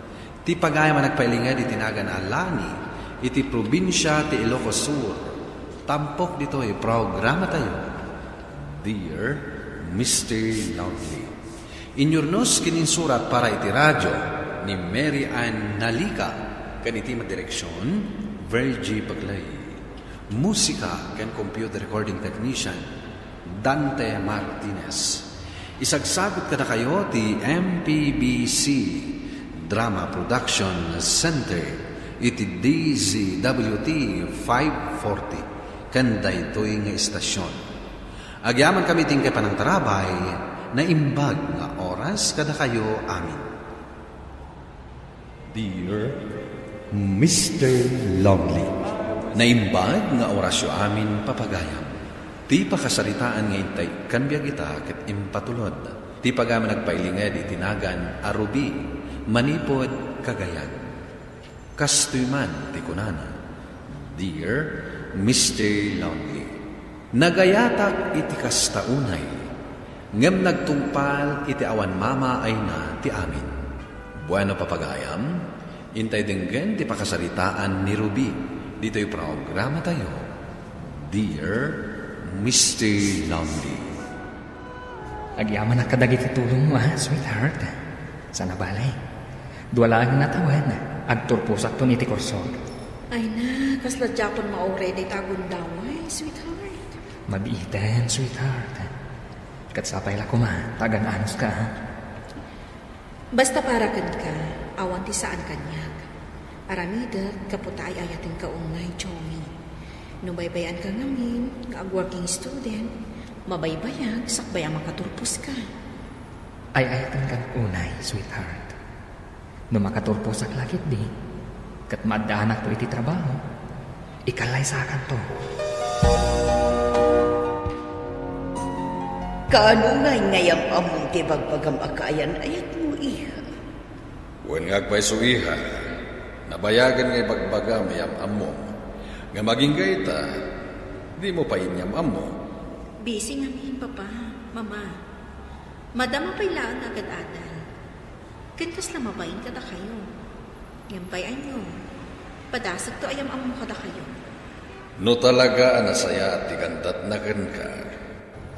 ti pagayam a nagpailinged iti nagan a Lani iti probinsia ti Ilocos Sur. Tampok ditoy programatayo, Dear Mister Lonely. Inyurnos ken insurat para iti radio ni Mary Ann Nalica, ken iti madireksion, Virgie Bagley. Musika ken computer recording technician, Dante Martinez. Isagsagut kadakayo ti M P B C Drama Production Center iti D Z W T five forty ken daytoy nga istasion. Agyamankami iti inkay panangtarabay, naimbag nga oras kadakayo amin. Dear Mister Lonely, naimbag nga orasyo amin, papagayam. Ti pakasaritaan nga intay ikkan biag ita ket impatulod. Ti pagayam a nagpailinged iti nagan a Ruby, manipud Cagayan. Kastoy man ti kunana, Dear Mister Lonely, nagayatak iti kasta unay, ngem nagtungpal iti awan mamaayna ti amin. Bueno, papagayam, intay denggen ti pakasaritaan ni Ruby ditoy programatayo, Dear Mister Lonely. Agyamanak kadagiti tulongmo, a, sweetheart. Sana bale. Dua laeng nga tawen, agturposakton iti kurso. Ay na, kasla diakon mauray dayta a gundaway, sweetheart. Mabiiten, sweetheart. Ket sapay la koma, ta agan-anuska, a. Basta para kenka, awan ti saan kaniak. Aramidek gapu ta ay-ayatenka unay, Joey. No baybay-anka ngamin nga ag-working student, mabaybayag sakbay a makaturposka. Ay-ayatenkan unay, sweetheart. No makaturposak la ketdi, ket maaddaanakto iti trabaho, ikallaysakanto. Kaano ngay nga yam-ammom ti bagbagam a kaayan-ayatmo, iha? Wen nga agpayso, iha, nabayagen nga ibagbagam yam-ammom. Ngem agingga ita, dimo pay inyam-ammo. Busy ngamin, Papa, Mama. Madama pay laeng nga agad-adal. Ken kasla mabain kadakayo. Ngem bay-anyo, padasagto a yam-ammo kadakayo. No talaga a nasayaat ti gandatna kenka,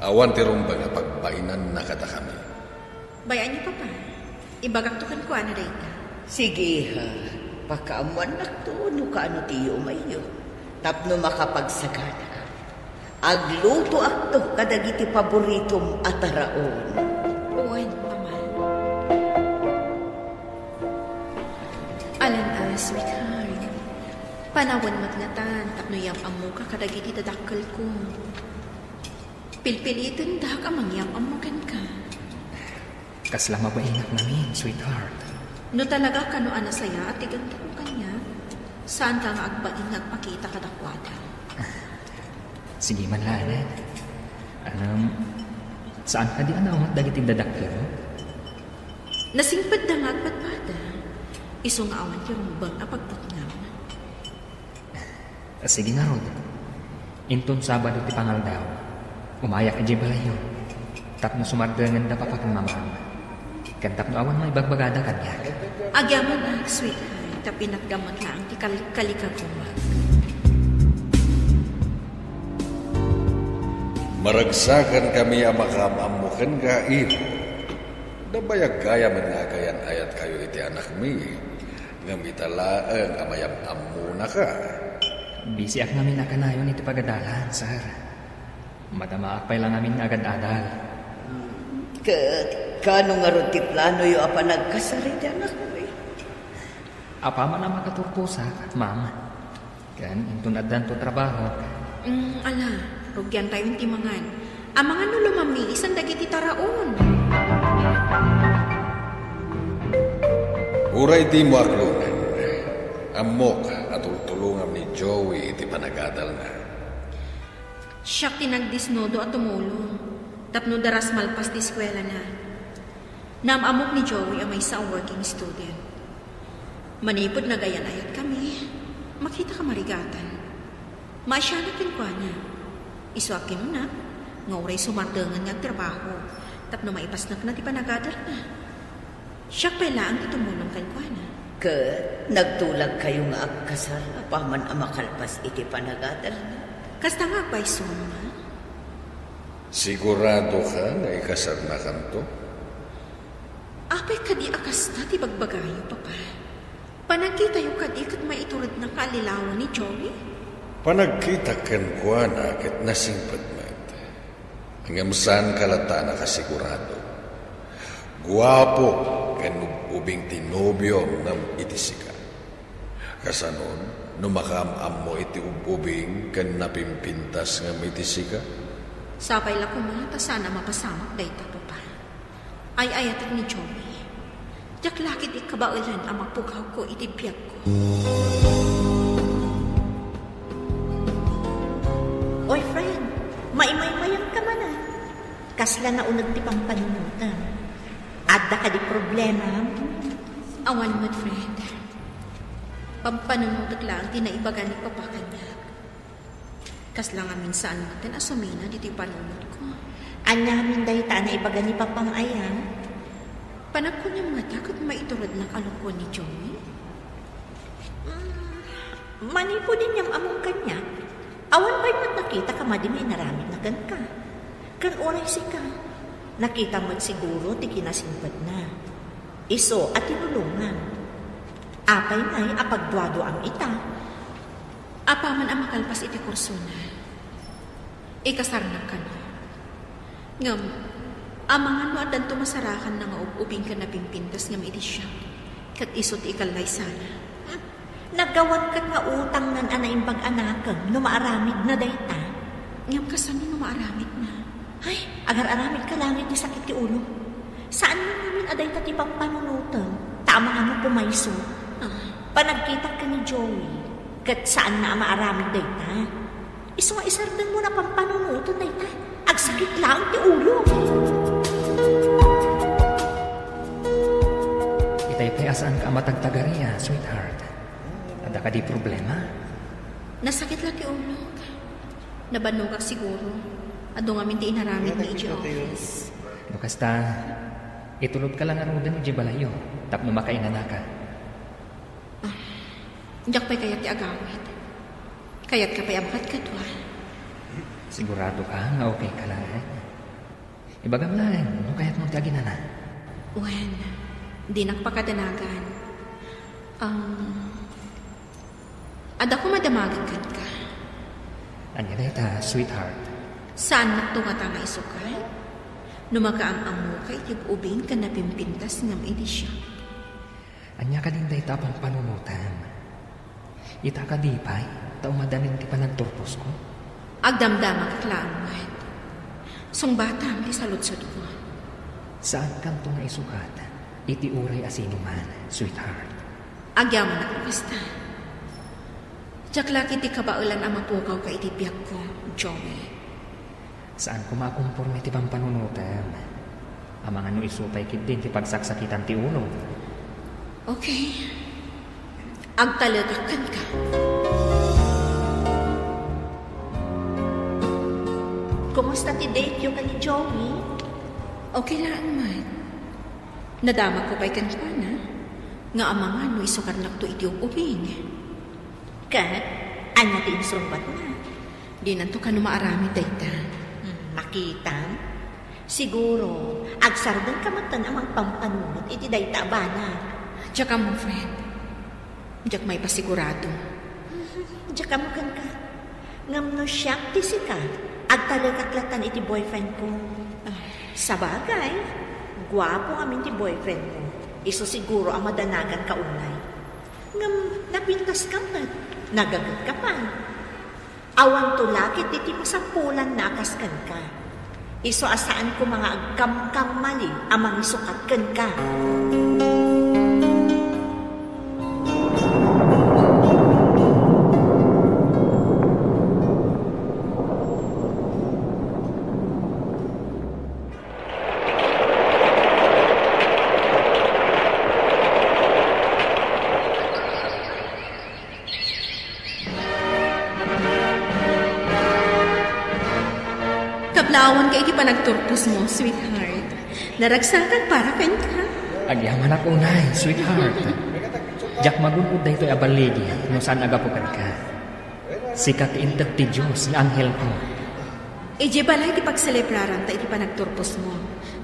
awan ti rumbeng a pagbainanna kadakami. Bay-anyo, Papa, ibagakto kenkuana dayta. Sige, iha. Pakaammoannakto no kaano ti yumayyo. Tapno makapagsaganaak. Aglutoakto kadagiti paboritom a taraon. Wen, Mama. Alan a, sweetheart. Panawen met ngatan tapno yam-ammoka kadagiti dadakkelko. Pilpilitendak a mangyam-ammo kenka. Kasla mabainak ngamin, sweetheart. No talaga kano a nasayaat ti gantatmo kaniak, saanka nga agbain nga agpakita kadakuada. Sige man la, Alan. Ngem, saan kadi a naunget dagiti dadakkelmo? Nasingpetda nga agpadpada, isu nga awan ti rumbeng a pagbutngam. Sige ngarud. Inton Sabado ti pangaldaw, umayak idiay balayyo. Tapno sumardengenda Papa ken Mamam. Ken tapno awan maibagbagada kaniak. Agyamanak, sweetheart, ta pinatgam met laeng ti kal-, kalikagumak. Maragsakan kami a makaam-ammo kenka, iho. Nabayag gayam nga agayan-ayatkayo iti anakmi. Ngem ita laeng a mayam-ammonaka. Bisiak ngamin a kanayon iti pagadalan, sir. Madamaak pay la ngamin nga agad-adal. Ket kaano ngarud ti planoyo a panagkasar iti anakmi? Apaman a makaturposak, ma'am. Ken inton addanto trabaho. Mm, ala, rugiantayon ti mangan. Amangan no lumamiisan dagiti taraon. Uray dimo aklonen, ammok a tultulongam ni Joey iti panagadalna. Siak ti nagdisnodo a tumulong tapno daras malpas ti eskuelana. Naam-ammok ni Joey a maysa a working student. Manipud nagayan-ayatkami, makitaka marigatan. Maasianak kenkuana. Isu a kinuna, nga uray sumardengen nga agtrabaho, tapno maipasnekna ti panagadalna. Siak pay laeng ti tumulong kenkuana. Ket nagtulagkayo nga agkasar apaman a makalpas iti panagadalna? Kasta nga agpayso, Mama. Siguradoka nga ikasarnakanto? Apay kadi a kasta ti bagbagayo, Papa? Panagkitayo kadi ket maituredna nga allilawen ni Joey? Panagkitak kenkuana ket nasingpet met. Ngem saanka latta a nakasigurado. Guapo ken ub-ubing ti nobiom ngem iti sika. Kasanon, no makaam-ammo iti ub-ubing ken napimpintas ngem iti sika? Sapay la koma ta saan a mapasamak dayta, Papa. Ay-ayatek ni Joey. Diak la ketdi kabaelan a mapugawko iti biagko. Oy, friend, maimaymayamka manen. Kasla nauneg ti pampanunotem. Adda kadi problema? Awan met, friend. Pampanunotek laeng ti naibaga ni Papa kaniak. Kasla ngamin saan metten a sumina ditoy panunotko. Ania ngamin dayta a naibaga ni Papam aya? Panagkuniam ngata ket maiturednak a lokon ni Joey? Mm, manipud inyam-amom kaniak, awan pay met nakitaka madi nga inaramidna kenka. Ken uray sika, nakitam met siguro ti kinasingpetna. Isu a tinulongam. Apay ngay a pagduaduam ita? Apaman a makalpas iti kursona, ikasarnak kano. Ngem, amangan no addanto masarakanna nga ub-ubing ken napimpintas ngem iti siak, ket isu ti ikallaysana. Hmm. Naggawan ket nga utangnan a naimbag a nakem no maaramidna dayta. Ngem kasano no maaramidna? Ay, agar-aramidka laeng iti sakit ti ulo. Saan man ngamin a dayta ti pampanunotem, ta amangan no pumayso. Ah. Panagkitak ken ni Joey, ket saanna a maaramid dayta. Isu nga isardengmo a pampanunoten dayta. Agsakit laeng ti ulo. Itay pay a saanka a matagtagari, a, sweetheart. Adda kadi problema? Nasakit la ti ulok. Nabannogak siguro. Adu ngamin ti inaramidmi idiay office. No kasta, itulodka la ngaruden idiay balayyo tapno makainanaka. Ah, diak pay kayat ti agawid. Kayatka pay a makadkadua? Siguradoka nga okay ka laeng? Ibagam laeng no kayatmo ti aginana. Wen, dinak pakadanagan. Um, adda koma damagen kenka. Ania dayta, sweetheart? Saannakto ngata nga isukat? No makaam-ammoka iti ub-ubing ken napimpintas ngem idi siak. Ania kadin dayta a pampanunotem? Ita kadi pay ta umadanin ti panagturposko? Agdamdamagak laeng met. Sungbatam ti saludsodko. Saankanto nga isukat iti uray a sinuman, sweetheart. Agyamanak no kasta. Diak la ketdi kabaelan a mapukawka iti biagko, Joey. Saan koma a komporme ti pampanunotem. Amangan no isu pay ketdin ti pagsaksakitan ti ulo. Okay. Agtalekak kenka. Kumusta ti date-yo ken ni Joey? Okay laeng met. Nadamakko pay kenkuana nga amangan no isukatnakto iti ub-ubing. Ket, ania ti insungbatna? Dinanto kano maaramid dayta. Hmm, makitam? Siguro, agsardengka metten a mangpampanunot iti dayta a banag. Diak ammo, friend. Diak maipasigurado. Diak ammo kenka. Ngem no siak ti sika, agtalekak latan iti boyfriendko. Ah. Sabagay, guapo ngamin ti boyfriendmo. Isu siguro a madanaganka unay. Ngem napintaska met, nagagetka pay. Awanto la ketdi ti masapulanna a kas kenka. Isu a saan koma nga agkamkammali a mangisukat kenka. Kablaawanka iti panagturposmo, sweetheart. Naragsakak para kenka. Agyamanak unay, sweetheart. Diak magun-od daytoy a balligi no saan a gapu kenka. Sika ti inted ti Dios nga anghelko. Idiay balay ti pagselebraranta iti panagturposmo.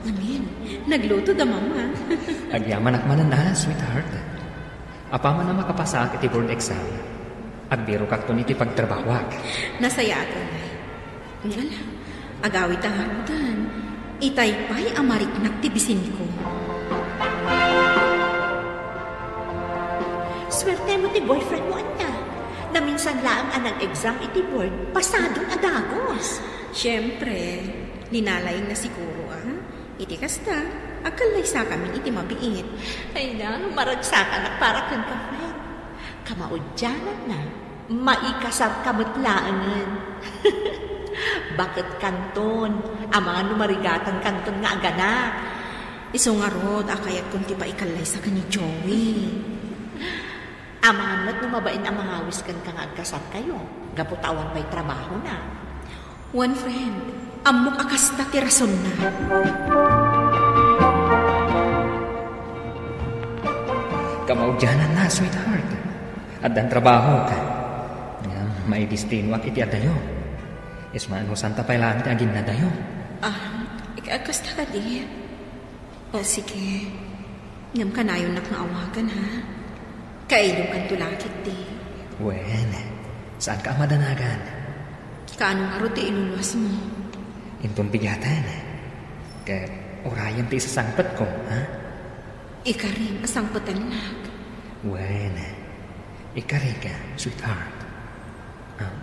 Amen. Nagluto da Mama. Agyamanak manen a, sweetheart. Apaman a makapasaak iti board exam, agbirokakton iti pagtrabahoak. Nasayaat unay. Ala, agawidta ngaruden. Itay pay a mariknak ti bisinko. Suertemo ti boyfriendmo, ania? Naminsan laeng a nag-exam iti board, pasadon a dagus. Siempre, linalaingna siguro, a? Iti kasta, agkallaysakamin iti mabiit. Ay na, maragsakanak para kenka, friend. Kamaudiananna, maikasarka met laengen. Baketkanton, amangan no marigatankanton nga aganak. Isu ngarud a kayatkon ti paikallaysa ken ni Joey. Amangan met no mabain a mangawis kenka nga agkasarkayo, gapu ta awan pay trabahona. Wen, friend, ammok a kasta ti rasonna. Kamaudiananna, sweetheart. Addan trabahok. Ngem maidestinoak iti adayo. Isuna no santa pay laeng ti aginnadayo. Ah, ik-, kasta kadi? O, sige. Ngem kanayonnak nga awagan, ha? Kailiwkanto la ketdi. Wen, saanka a madanagan. Kaano ngarud ti iluluasmo? Inton bigaten. Ket urayem ti isasangpetko, ha? Ikarim a sangpetennak. Wen, ikarik, sweetheart. Ah,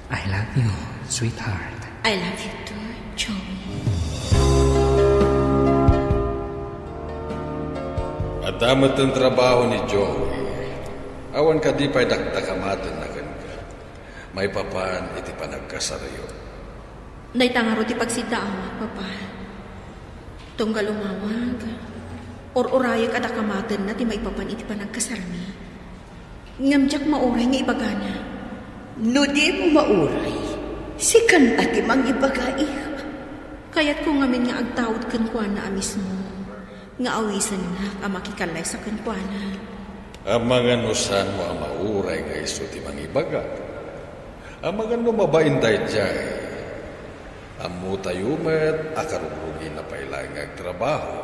I love you, sweetheart. I love you too, Joey. Adda met ti trabaho ni Joey. Awan kadi pay dakdakamatenna kenka. Maipapan iti panagkasaryo. Dayta ngarud ti pagsiddaawak, Papa. Tunggal umawag, ur-urayek a daka matenna ti maipapan iti panagkasarmi. Ngem diak mauray nga ibagana. No dimo mauray, sikan a ti mangibaga, iha. Kayatko ngamin nga agtaud kenkuana a mismo, nga awisennak a makikallaysa kenkuana. Amangan no saanmo a mauray nga isu ti mangibaga. Amangan no mabain daydiay. Ammotayo met a karugrugina pay laeng nga agtrabaho.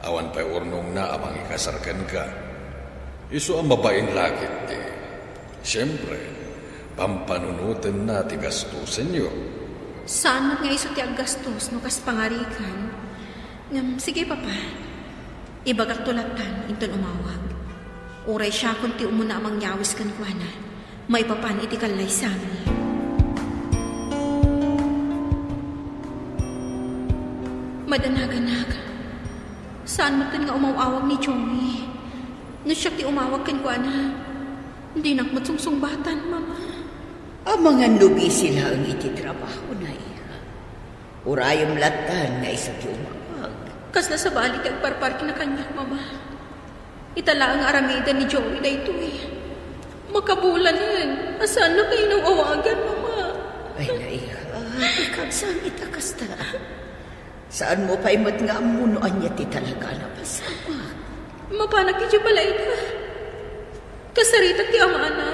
Awan pay urnongna a mangikasar kenka. Isu a mabain la ketdi. Siempre, pampanunotenna ti gastosenyo. Saan met nga isu ti aggastos no kas pangarigan. Ngem, sige, Papa. Ibagakto lattan inton umawag. Uray siakon ti umuna a mangnyawis kenkuana maipapan iti kallaysami. Madanaganak, saan metten nga umaw-awag ni Joey. No siak ti umawag kenkuana, dinak met sungsungbatan, Mama. Amangan no busy laeng iti trabahona, iha. Urayem lattan nga isu ti umawag. Kasla sabali ti agparparkna kaniak, Mama. Ita laeng nga aramiden ni Joey daytoy. Makabulanen a saanna kayat nga awagan, Mama. Ay, naiha, ikagsa ita kasta. Saanmo pay met nga ammo no ania ti talaga a napasamak. Mapanak idiay balayda. Kasaritak ti amana.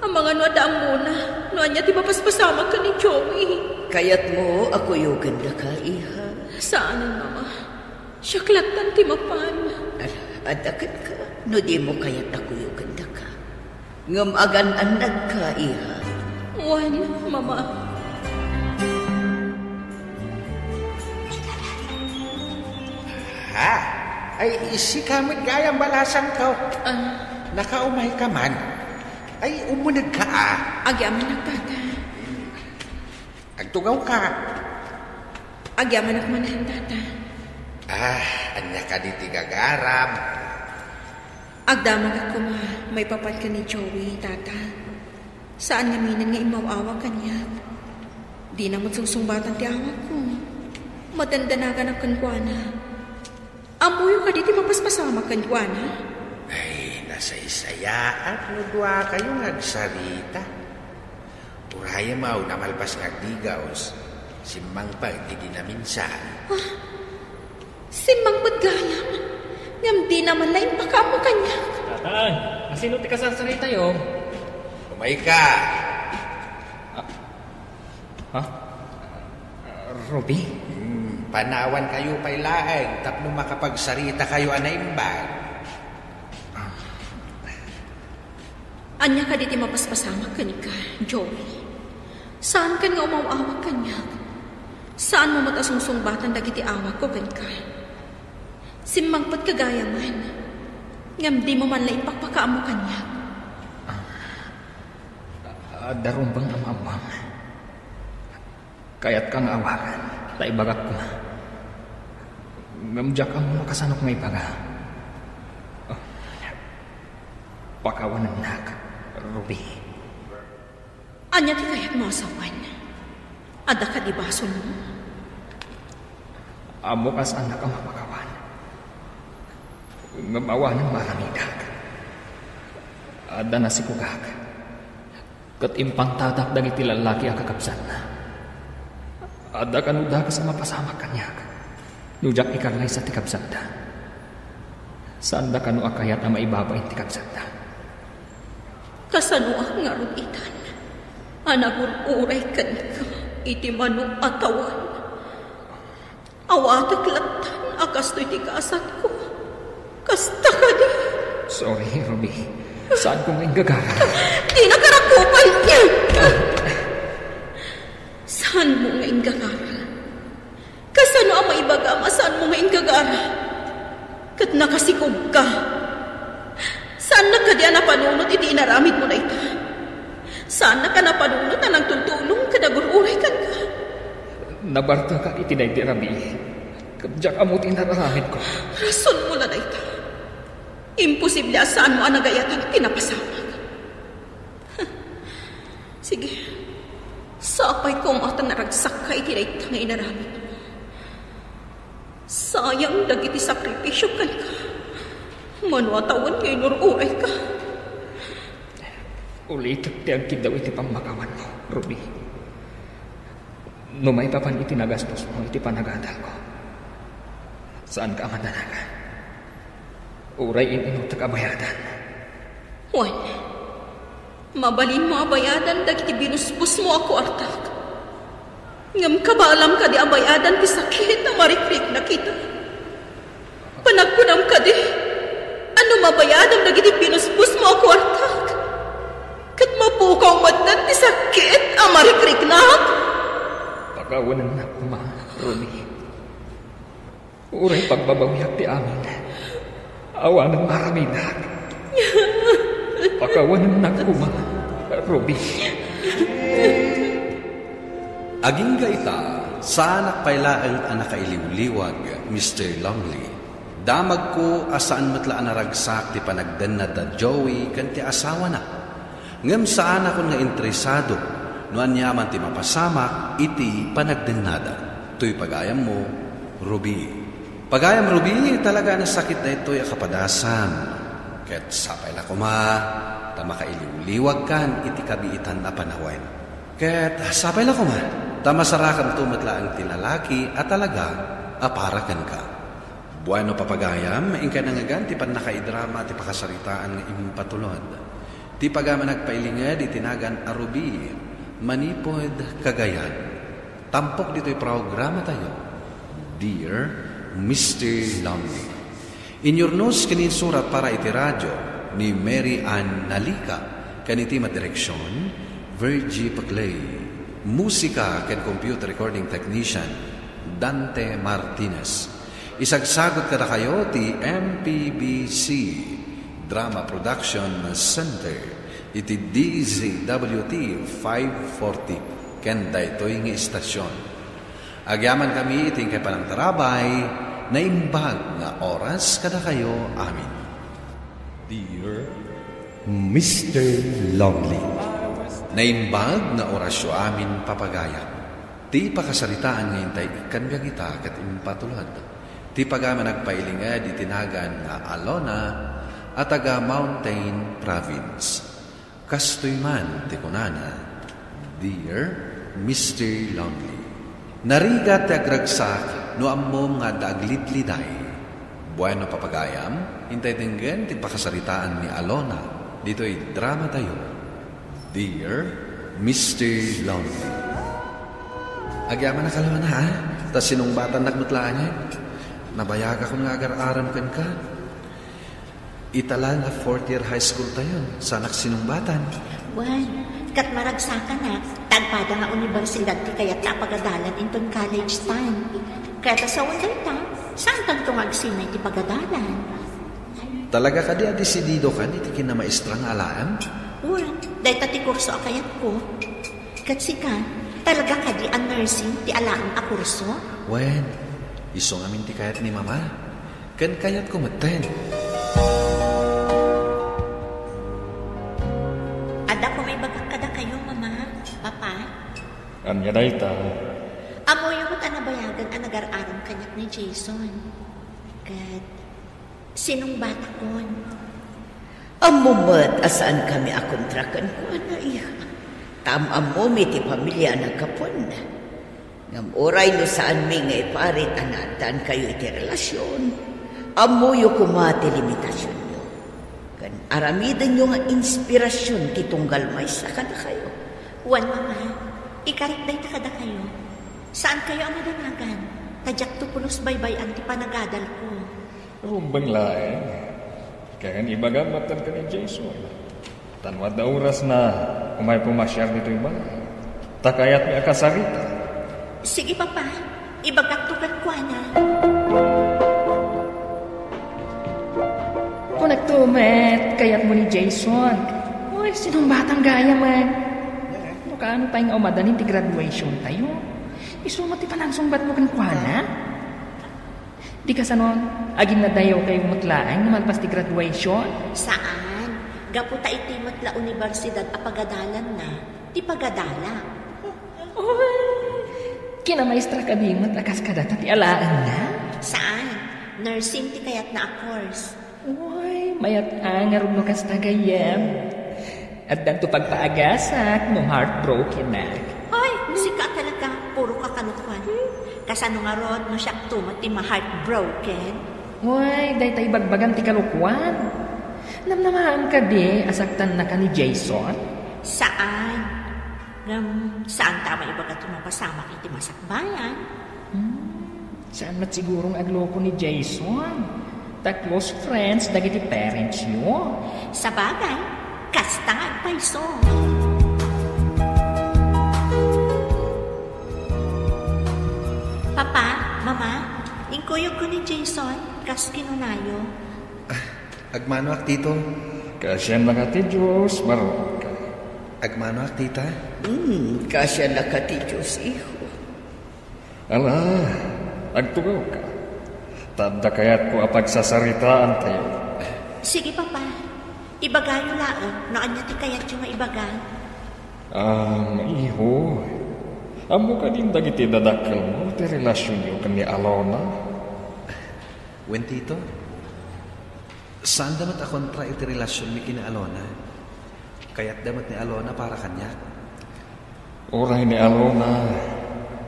Amangan no adda ammona no ania ti mapaspasamak ken ni Joey. Kayatmo a kuyogen daka, iha? Saanen, Mama. Siak lattan ti mapan. Ala, adda kenka no dimo kayat a kuyogen daka. Ngem agan-annadka, iha. Wen, Mama. Ha? Ay, sika met gayam balasangko. Ah. Nakaumayka man. Ay, umunegka, a. Agyamanak, Tata. Agtugawka. Agyamanak manen, Tata. Ah, ania kadi ti gagaram? Agdamagak koma maipapan ken ni Joey, Tata. Saan ngaminen nga immaw-awag kaniak. Dina met sungsungbatan ti awagko. Madandanaganak kenkuana. Ammoyo kadi ti mapaspasamak kenkuana? Ay, nasaysayaat no duakayo nga agsarita. Urayem a, namalpas nga agdigaus, simmangpet idi naminsan. Ah, simmangpet gayam, ngem dina man la impakaammo kaniak. Tatay, asino ti kasarsaritayo? Umayka. Ah, ha? Ruby? Hmm, panawankayo pay laeng tapno makapagsaritakayo a naimbag. Ania kadi ti mapaspasamak kenka, Joey? Saankan nga umaw-awag kaniak? Saanmo met a sungsungbatan dagiti awagko kenka? Simmangpetka gayamen, ngem dimo man la impakpakaammo kaniak. Ah, adda rumbeng a maammoam. Kayatka nga awagan, ta ibagak koma. Ngem diak ammo no kasanok nga ibaga. Pakawanennak, Ruby. Ania ti kayatmo a sawen? Adda kadi basolmo? Ammok a saannak a mapakawan. Ngem awanen maaramidak. Adda nasikogak. Ket impantadak dagiti lallaki a kakabsatna. Adda kano dakes a mapasamak kaniak no diak ikallaysa ti kabsatda. Saanda kano a kayat a maibabain ti kabsatda. Kasanoak ngarud itan a nagur-uray kenka iti mano a tawen? Awatek lattan a kastoy ti gasatko. Kasta kadi? Sorry, Ruby. Saanko nga inggagara. Dinaka rakupen. Saanmo nga inggagara? Kasano a maibagam a saanmo nga inggagara? Ket nakasikogka. Saannak kadi a napanunot iti inaramidmo dayta? Saannak a napanunot a nagtultulong ken nagur-uray kenka? Nabartekak iti daydi a rabii, ket diak ammo ti inararamidko. Rasonmo la dayta. Imposible a saanmo a nagayatan ti napasamak. Sige, sapay koma ta naragsakka iti dayta nga inaramidmo. Sayang dagiti sakripisio kenka. Mano a tawen nga inur-urayka. Ulitek ti agkiddaw iti pammakawanmo, Ruby. No maipapan iti nagastosmo iti panagadalko, saanka a madanagan. Uray in-inutek a bayadan. Wen, mabalinmo a bayadan dagiti binusbosmo a kuartak. Ngem kabaalam kadi a bayadan ti sakit a marikriknak ita? Panagkunam kadi a no mabayadam dagiti binusbosmo a kuartak, ket mapukaw met ti sakit a marikriknak? Pakawanennak koma, Ruby. Uray pagbabawiak ti amin, awanen maaramidak. Pakawanennak koma, Ruby. Agingga ita, saanak pay laeng a nakailiwliwag, Mister Longley. Damagko a saan met la a naragsak ti panagdennad da Joey ken ti asawana. Ngem saanakon nga interesado no aniaman ti mapasamak iti panagdennada. Toy pagayammo, Ruby. Pagayam, Ruby, talaga a nasakit daytoy a kapadasam. Ket sapay la koma ta makailiwliwagkan iti kabiitan a panawen. Ket sapay la koma ta masarakanto met laeng ti lalaki a talaga a para kenka. Bueno, papagayam, inkay nangngegan ti pannakaidrama ti pakasaritaan nga impatulod. Ti pagayam a nagpailinged iti nagan a Ruby, manipud Cagayan. Tampok ditoy programatayo, Dear Mister Lonely. Inyurnos ken insurat para iti radio ni Mary Ann Nalica, ken iti madireksion, Virgie Paclay. Musika ken computer recording technician, Dante Martinez. Isagsagut kadakayo ti M P B C Drama Production Center iti D Z W T five forty ken daytoy nga istasyon. Agyamankami iti inkay panangtarabay, naimbag nga oras kadakayo amin. Dear Mister Lonely. Naimbag nga orasyo amin, papagayam. Ti pakasaritaan nga intay ikkan biag ita ket impatulod. Ti pagayam a nagpailinged iti nagan nga Alona a taga Mountain Province. Kastoy man ti kunana, Dear Mister Lonely. Narigat ti agragsak no ammom nga adda aglidliday. Bueno, papagayam, intay denggen ti pakasaritaan ni Alona ditoy dramatayo, Dear Mister Lonely. Agyamanak, Alona, ha? Ta sinungbatannak met laengen. Nabayagakon nga agar-arem kenka. Ita la nga fourth year high school tayo, saanak sinumbatan. Wen, ket maragsakanak, ta agpada nga universidad ti kayatna a pagadalan inton college time. Ket ta sawen dayta, saankanto nga agsinay ti pagadalan? Talaga kadi a desididokan iti kinamaestra nga alaem? Wen, dayta ti kurso a kayatko. Ket sika, talaga kadi a nursing ti alaem a kurso? Wen, isu ngamin ti kayat ni Mama. Ken kayatko metten. Adda koma ibagak kadakayo, Mama, Papa. Ania dayta? Ammoyo met a nabayagan a nagar-arem kaniak ni Jason. Ket sinungbatakon. Ammom met a saankami a kontra kenkuana, iha. Ta am-ammom iti pamiliana a gapuenna. Ngem uray no saanmi nga iparit a naaddaankayo iti relasion, ammoyo koma ti limitasionyo. Ken aramidenyo nga inspirasion ti tunggal maysa kadakayo. Wen, Mama, ikarik dayta kadakayo. Saankayo a madanagan, ta diakto pulos baybay-an ti panagadalko. Rumbeng laeng. Ken ibagam metten ken ni Jason. Ta no adda orasna, umay pumasiar ditoy balay. Ta kayatmi a kasarita. Sige, Papa. Ibagakto kenkuana. Kunakto met, kayatmo ni Jason. Uy, sinumbatan gayam. No kaano pay nga umadalin ti graduation tayo? Isu met ti panagsungbatmo kenkuana? Di kasano, aginnadayawkayo met laeng no malpas ti graduation? Saan. Gapu ta iti met la universidad a pagadalanna, Ipagadala. Uy, kinamaestra kadi met a kas kadata ti alaenna? Saan. Nursing ti kayatna a course. Uy, mayat-ang ngarud no kasta gayyem. Addanto pagpaagasak no heartbroken-ak. Hoy, sika talaga, puro ka kalokohan. Kasano ngarud no siakto met ti ma-heartbroken? Uy, dayta ibagbagam ti kalokohan. Namnamaen kadi a saktannaka ni Jason? Saan. Ngem, saan ta a maibaga ti mapasamak iti masakbayan? Hmm, saan met siguro nga agloko ni Jason? Ta close friends dagiti parents-yo. Sabagay, kasta nga agpayso. Papa, Mama, inkuyogko ni Jason, kas kinunayo. Ah, agmanoak, Tito. Kaasiannaka ti Dios, marukay. Agmanoak, Tita. Hmm, kaasiannaka ti Dios, iho. Ala, agtugawka. Ta adda kayatko a pagsasaritaantayo. Sige, Papa. Ibagayo laeng no ania ti kayatyo nga ibaga. Ah, iho. Ammo kadin dagiti dadakkelmo ti relasionyo ken ni Alona? Wen, Tito. Saanda met a kontra iti relasionmi ken ni Alona. Kayatda met ni Alona para kaniak. Uray ni Alona,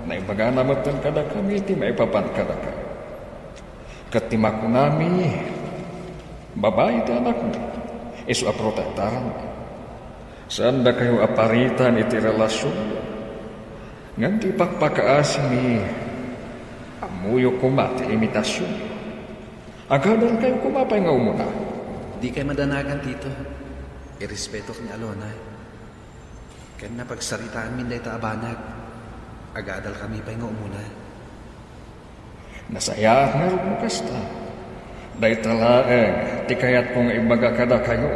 naibagana metten kadakami ti maipapan kadakayo. Ket ti makunami, babai ti anakmi, isu a protektaranmi. Saandakayo a paritan iti relasionyo. Ngem ti ipakpakaasimi, ammoyo koma ti limitasionyo. Agadalkayo koma pay nga umuna. Dikay madanagan, Tito. Irespetok ni Alona. Ken napagsaritaanmin dayta a banag. Agadalkami pay nga umuna. Nasayaat ngarud no kasta. Dayta laeng ti kayatko nga ibaga kadakayo.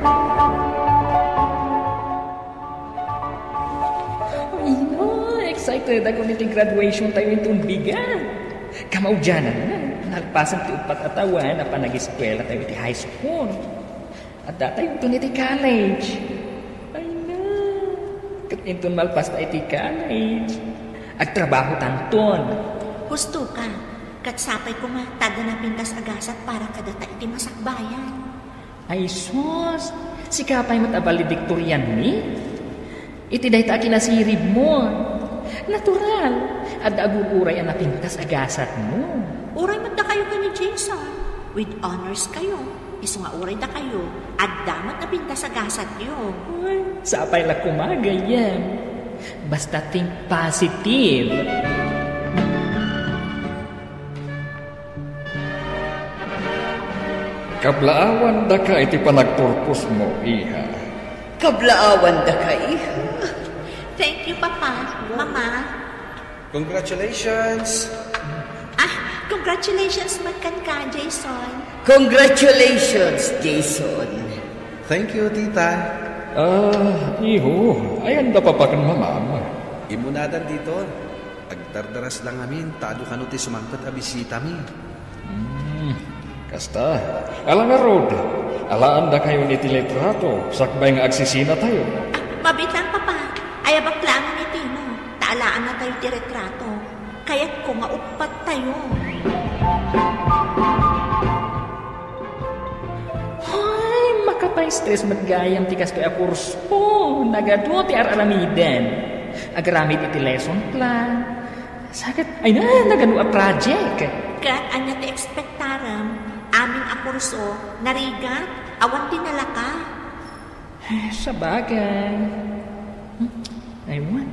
Ay, no, excited ako iti graduation tayo inton bigat. Kamaudianan na, nalpasan ti uppat a tawen a panagiskwela tayo iti high school. Adda tayo inton iti college. Ay, no. Ket inton malpas ta iti college, agtrabaho tanton. Husto ka. Ket sapay koma ta adda napintas a gasat para kadata iti masakbayan. Ay sus! Sika pay met a valedictorian-mi? Iti dayta a kinasiribmo. Natural, adda agur-uray a napintas a gasatmo. Uray met dakayo ken ni Jason. With honors kayo. Isu nga uray dakayo, adda met napintas a gasatyo. Uy, sapay la koma, gayyem. Basta think positive. Kablaawandaka iti panagturposmo, iha. Kablaawandaka, iha. Thank you, Papa, Mama. Congratulations! Ah, congratulations met kenka, Jason. Congratulations, Jason. Thank you, Tita. Ah, iho, ayanda papaken mamam. Immunadan dito. Agdardaras lang amin, ta adu kano ti sumangpet a bisitami. Hmm, kasta. Ala ngarud, alaandakayon iti litrato, sakbay nga agsisinatayo. Ah, mabiit lang, Papa. Ayabak lang iti mo, ta alaannatayo ti litrato. Kayatko nga uppattayo. Hay, makapaistres met gayam ti kastoy a kurso. Nagadu ti ar-aramiden. Agaramid iti lesson plan. Saket, ay na, nagadu a project. Ket ania ti expectarem? Amin a kurso, narigat, awan ti nalaka. Eh, sabagay. Hmm, aywan.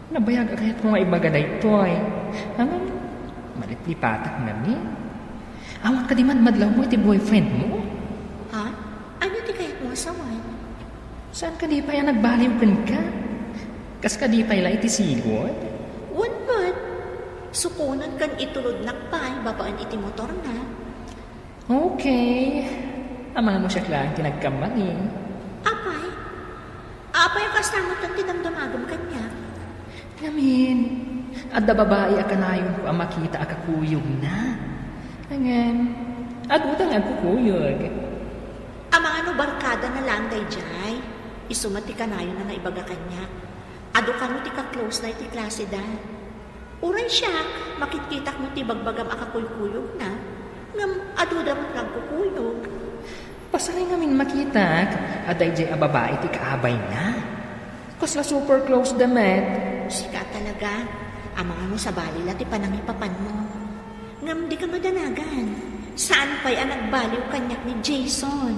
Nabayag a kayatko nga ibaga daytoy. Ngem, maliplipatak ngamin. Awan kadi madmadlawmo iti boyfriendmo? Ha? Ania ti kayatmo a sawen? Saan kadi pay a nagbaliw kenka? Kas kadi pay la iti sigud? Wen met. Sukonen ken itulodnak pay babaen iti motorna. Okay. Amangan mo siak laeng ti nagkammani. Apay? Apay a kasta met ti damdamagem kaniak? Ngamin, adda babai a kanayonko a makita a kakuyogna. Ngem, adda nga agkukuyog. Amangan no barkadana laeng daydiay. Isu met ti kanayonna nga ibaga kaniak. Adu kano ti ka-close na iti klaseda. Uray siak, makitkitak met ti bagbagam a kakuykuyogna, ngem aduda met nga agkukuyog. Pasari ngamin makitak a daydiay a babai ti kaabayna. Kasla super close da met. Sika talaga. Amangan no sabali la ti panangipapanmo. Ngem dika madanagan. Saan pay a nagbaliw kaniak ni Jason.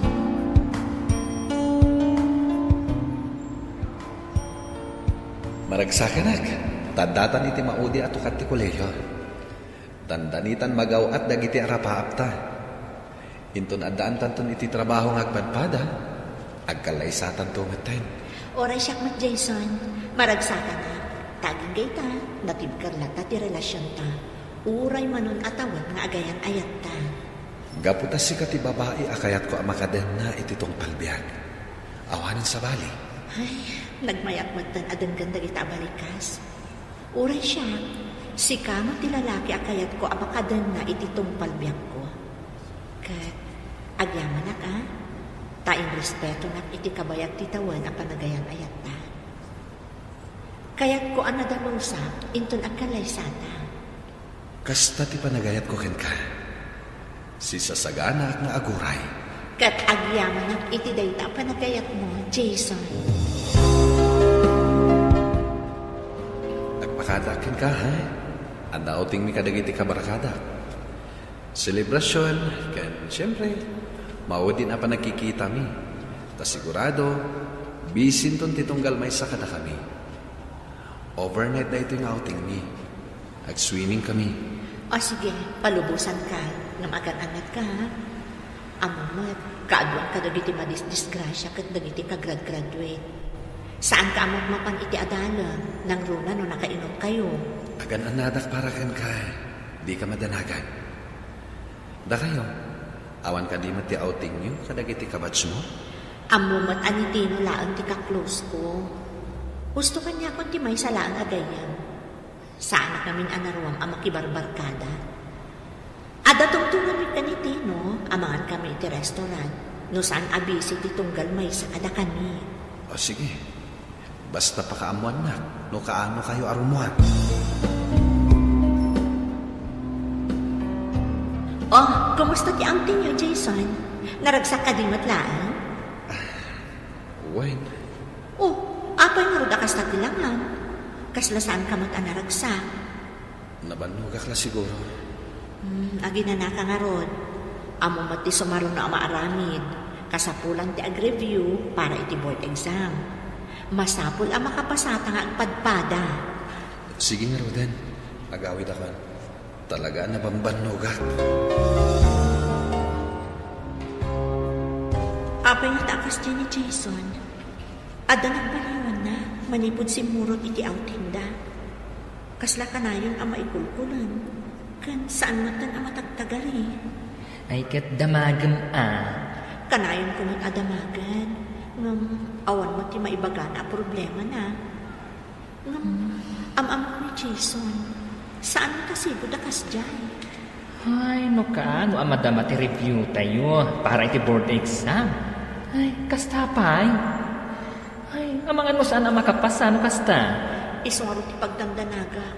Maragsakanak, ta addatan iti maudi a tukad ti kolehiyo. Dandanitan magaw-at dagiti arapaapta. Inton addaantanton iti trabaho nga agpadpada, agkallaysatanto metten. Uray siak met, Jason, maragsakanak. Ta agingga ita, natibker latta ti relasionta. Uray manon a tawen nga agayan-ayatta. Gapu ta sika ti babai a kayatko a makadenna iti tungpal biag. Awanen sabali. Ay, nagmayak metten a denggen dagita a balikas. Uray siak, sika met ti lalaki a kayatko a makadenna iti tungpal biagko. Ket agyamanak a, ta inrespetonak iti kabayag ti tawen a panagayan-ayatta. Kayatko a nadalusak inton agkallaysata. Kasta ti panagayatko kenka. Sisasaganaak nga aguray. Ket agyamanak iti dayta a panagayatmo, Jason. Agpakadaak kenka, ha? Adda outingmi kadagiti kabarkadak. Selebrasion, ken, siempre, maudin a panagkikitami. Ta sigurado, bisinton ti tunggal maysa kadakami. Overnight daytoy nga outingmi. Ag-swimming kami. O sige, palubosanka. Ngem agan-anadka, ha? Ammom met, kaaduan kadagiti madisdisgrasia ket dagiti kagrad-graduate. Saanka a mapan iti adalem, nangruna no nakainomkayo. Agan-anadak para kenka. Dika madanagan. Dakayo, awan kadi met ti outingyo kadagiti kabatchmo? Ammom met a ni Tino laeng ti ka-close ko. Husto kaniakon ti maysa laeng a gayyem. Saanak ngamin a naruam a makibarbarkada. Adda tungtungan met ken ni Tino, amangan kami iti restaurant, no saan a busy ti tunggal maysa kadakami. O sige, basta pakaammoannak no kaano kayo a rummuar. Oh, kumusta ti outingyo, Jason? Naragsak kadi met laeng? Wen. Oh, apay ngarud a kasta ti langam? Kasla saanka met a naragsak? Nabannogak la siguro. Hmm, aginanaka ngarud. Ammom met ti sumaruno a maaramid. Kasapulan ti ag-review para iti board exam. Masapul a makapasata nga agpadpada. Sige ngaruden, agawidakon. Talaga a nabambannogak. Apay ngata a kasdiay ni Jason? Adda nagbaliwanna manipud simmurot iti outingda. Kasla kanayon a maikulkulan, ken saan metten a matagtagari. Ay, ket damagem a. Kanayonko met a damagen, ngem awan met ti maibagana a problemana. Ngem, am-ammo ni Jason, saan met a sigud a kasdiay. Ay, no kaano a madama ti review tayo para iti board exam? Ay, kasta pay. Ay, amangan no saan a makapasa no kasta. Isu ngarud ti pagdandanagak.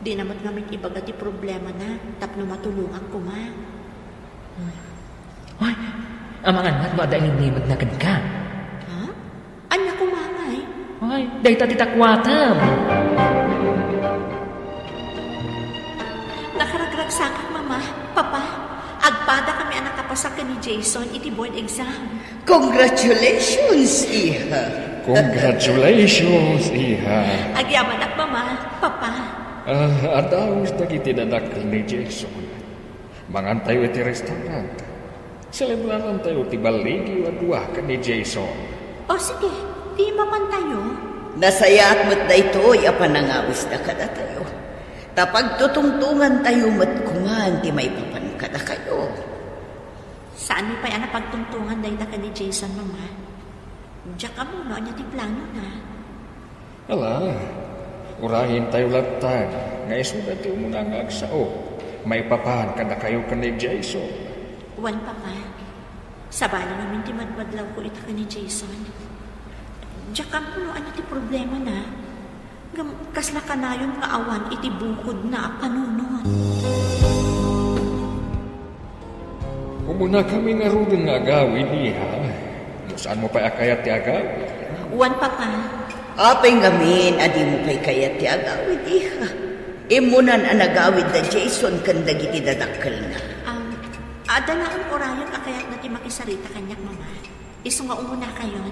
Dina met ngamin ibaga ti problemana tapno matulongak koma. Ay, amangan met no adda inimnimedna kenka. Ha? Ania koma ngay? Ay, dayta ti takuatem. Nakaragragsakak, Mama, Papa. Agpadakami a nakapasa ken ni Jason iti board exam. Congratulations, iha. Congratulations, iha. Agyamanak, Mama, Papa. Ah, adda dagus dagiti nadakkel ni Jason. Mangantayo iti restaurant. Selebrarantayo ti balligiyo a dua ken ni Jason. O sige, ti mapantayo. Nasayaat met daytoy a panangawisda kadatayo. Ta pagtutungtongantayo met koman ti maipapan kadakayo. Saanmi pay a napagtungtongan dayta ken ni Jason, Mama. Diak ammo no ania ti planona. Ala, urayentayo latta nga isuda ti umuna nga agsao. Maipapan kadakayo ken ni Jason. Wen, Papa. Sabali ngamin ti madmadlawko ita ken ni Jason. Diak ammo no ania ti problemana. Ngem kasla kanayon nga awan iti bukodna a panunot. Umunakami ngaruden nga agawid, iha. No saanmo pay a kayat ti agawid. Wen, Papa. Apay ngamin a dimo pay kayat ti agawid, iha? Immunan a nagawid da Jason ken dagiti dadakkelna. Um, adda laeng urayon a kayatna ti makisarita kaniak, Mama. Isu nga umunakayon.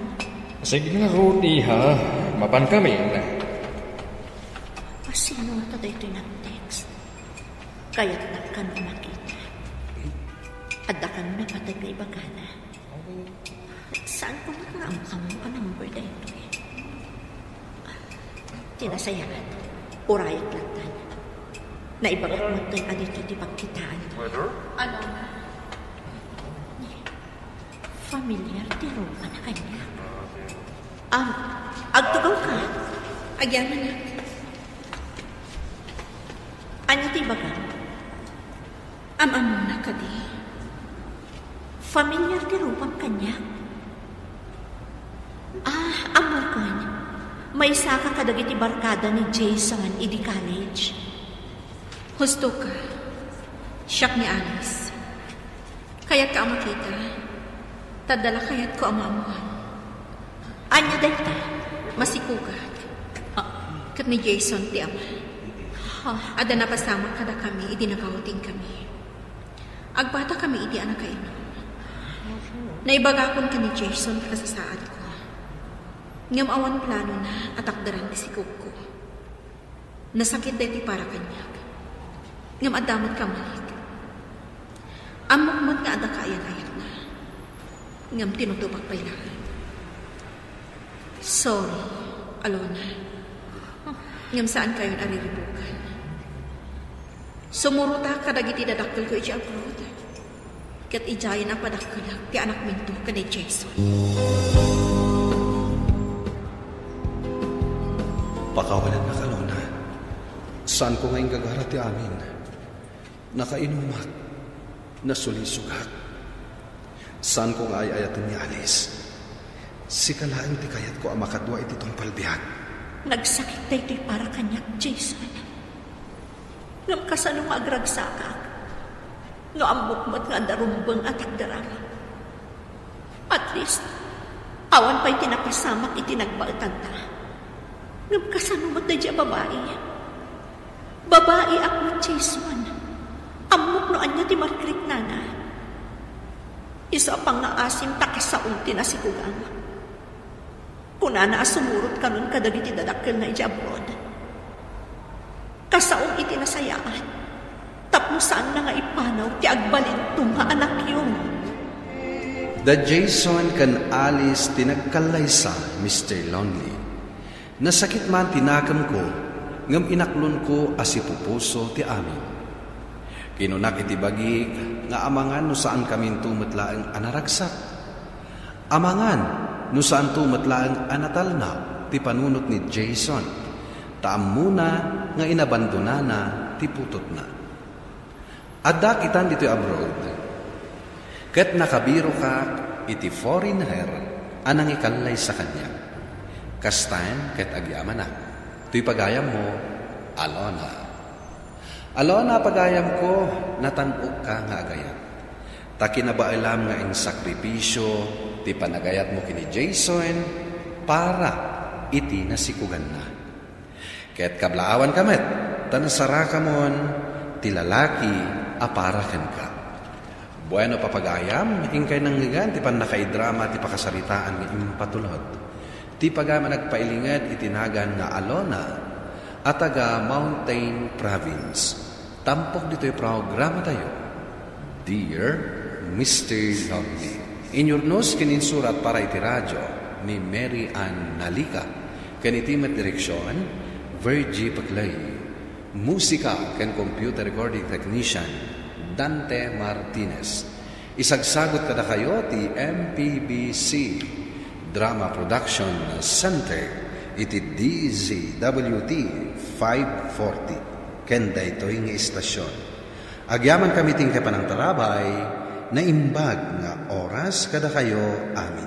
Sige ngarud, iha. Mapankamin. Asino ta daytoy nag-text? Kayatnak kano a makita. Adda kano napateg nga ibagana. Saanko met nga am-ammo a number daytoy? Ti nasayaat, urayek lattan. Naibagak metten a ditoy ti pagkitaan. Ano? Familiar ti rupana kaniak. Am, agtugawka? Agyamanak. Ania ti ibagam? Am-ammona kadi? Familiar ti rupam kaniak. Ah, ammokon. Maysaka kadagiti barkada ni Jason idi college. Husto ka. Siak ni Alice. Kayatka a makita? Ta adda la kayatko a maammoan. Ania dayta? Masikugat. Ah, ket ni Jason ti ama. Ha? Adda napasamak kadakami idi nakautengkami. Agbatakami idi a nakainum. Naibagakon ken ni Jason ti kasasaadko. Ngem awan planona a takderan ti sikugko. Nasakit daytoy para kaniak. Ngem adda met kammalik. Ammok met nga adda kaayan-ayatna. Ngem tinutupag pay laeng. Sorry, Alona. Ngem saankayon a riribukan. Sumurotak kadagiti dadakkelko idiay abroad. Ket idiayen a padakkelek ti anakminto ken ni Jason. Pakawanennak, Alona. Saanko nga inggagara ti amin. Nakainumak. Nasulisogak. Saanko nga ay-ayaten ni Alice. Sika laeng ti kayatko a makadua iti tungpal biag. Nagsakit daytoy para kaniak, Jason. Ngem kasano nga agragsakak no ammok met nga adda rumbeng a takderam? At least, awan pay ti napasamak iti nagbaetanta. Ngem kasano met daydiay a babai? Babaiak met, Jason. Ammok no ania ti mariknana. Isu a pangngaasim ta kasaom ti nasikugam. Kunana a sumurot kanon kadagiti dadakkelna idiay abroad. Kasaom iti nasayaat, tapno saanna nga ipanaw ti agbalinto nga anakyo. Da Jason ken Alice ti nagkallaysa, Mister Lonely. Nasakit man ti nakemko, ngem inaklonko a sipupuso ti amin. Kinunak iti bagik nga amangan no saankaminto met laeng a naragsak. Amangan no saanto met laeng a natalna ti panunot ni Jason, ta ammona nga inabandonana ti putotna. Addak itan ditoy abroad, ket nakabirokak iti foreigner a nangikallaysa kaniak. Kastan ket agyamanak. Toy pagayammo, Alona. Alona, pagayamko, natan-okka nga agayat. Ta kinabaelam nga insakripisio ti panagayatmo ken ni Jason para iti nasikuganna. Ket kablaawanka met, ta nasarakamon ti lalaki a para kenka. Bueno, papagayam, inkay nangngegan ti pannakaidrama ti pakasaritaan nga impatulod. Ti pagayam a nagpailinged iti nagan nga Alona a taga Mountain Province. Tampok ditoy programatayo, Dear Mister Lonely. Inyurnos ken insurat para iti radyo ni Mary Ann Nalica, ken iti met direksion, Virgie Peclay. Musika ken computer recording technician, Dante Martinez. Isagsagut kadakayo ti M P B C Drama Production Center iti D Z W T five forty ken daytoy nga istasion. Agyamankami ti inkay panangtarabay, naimbag nga oras kadakayo amin.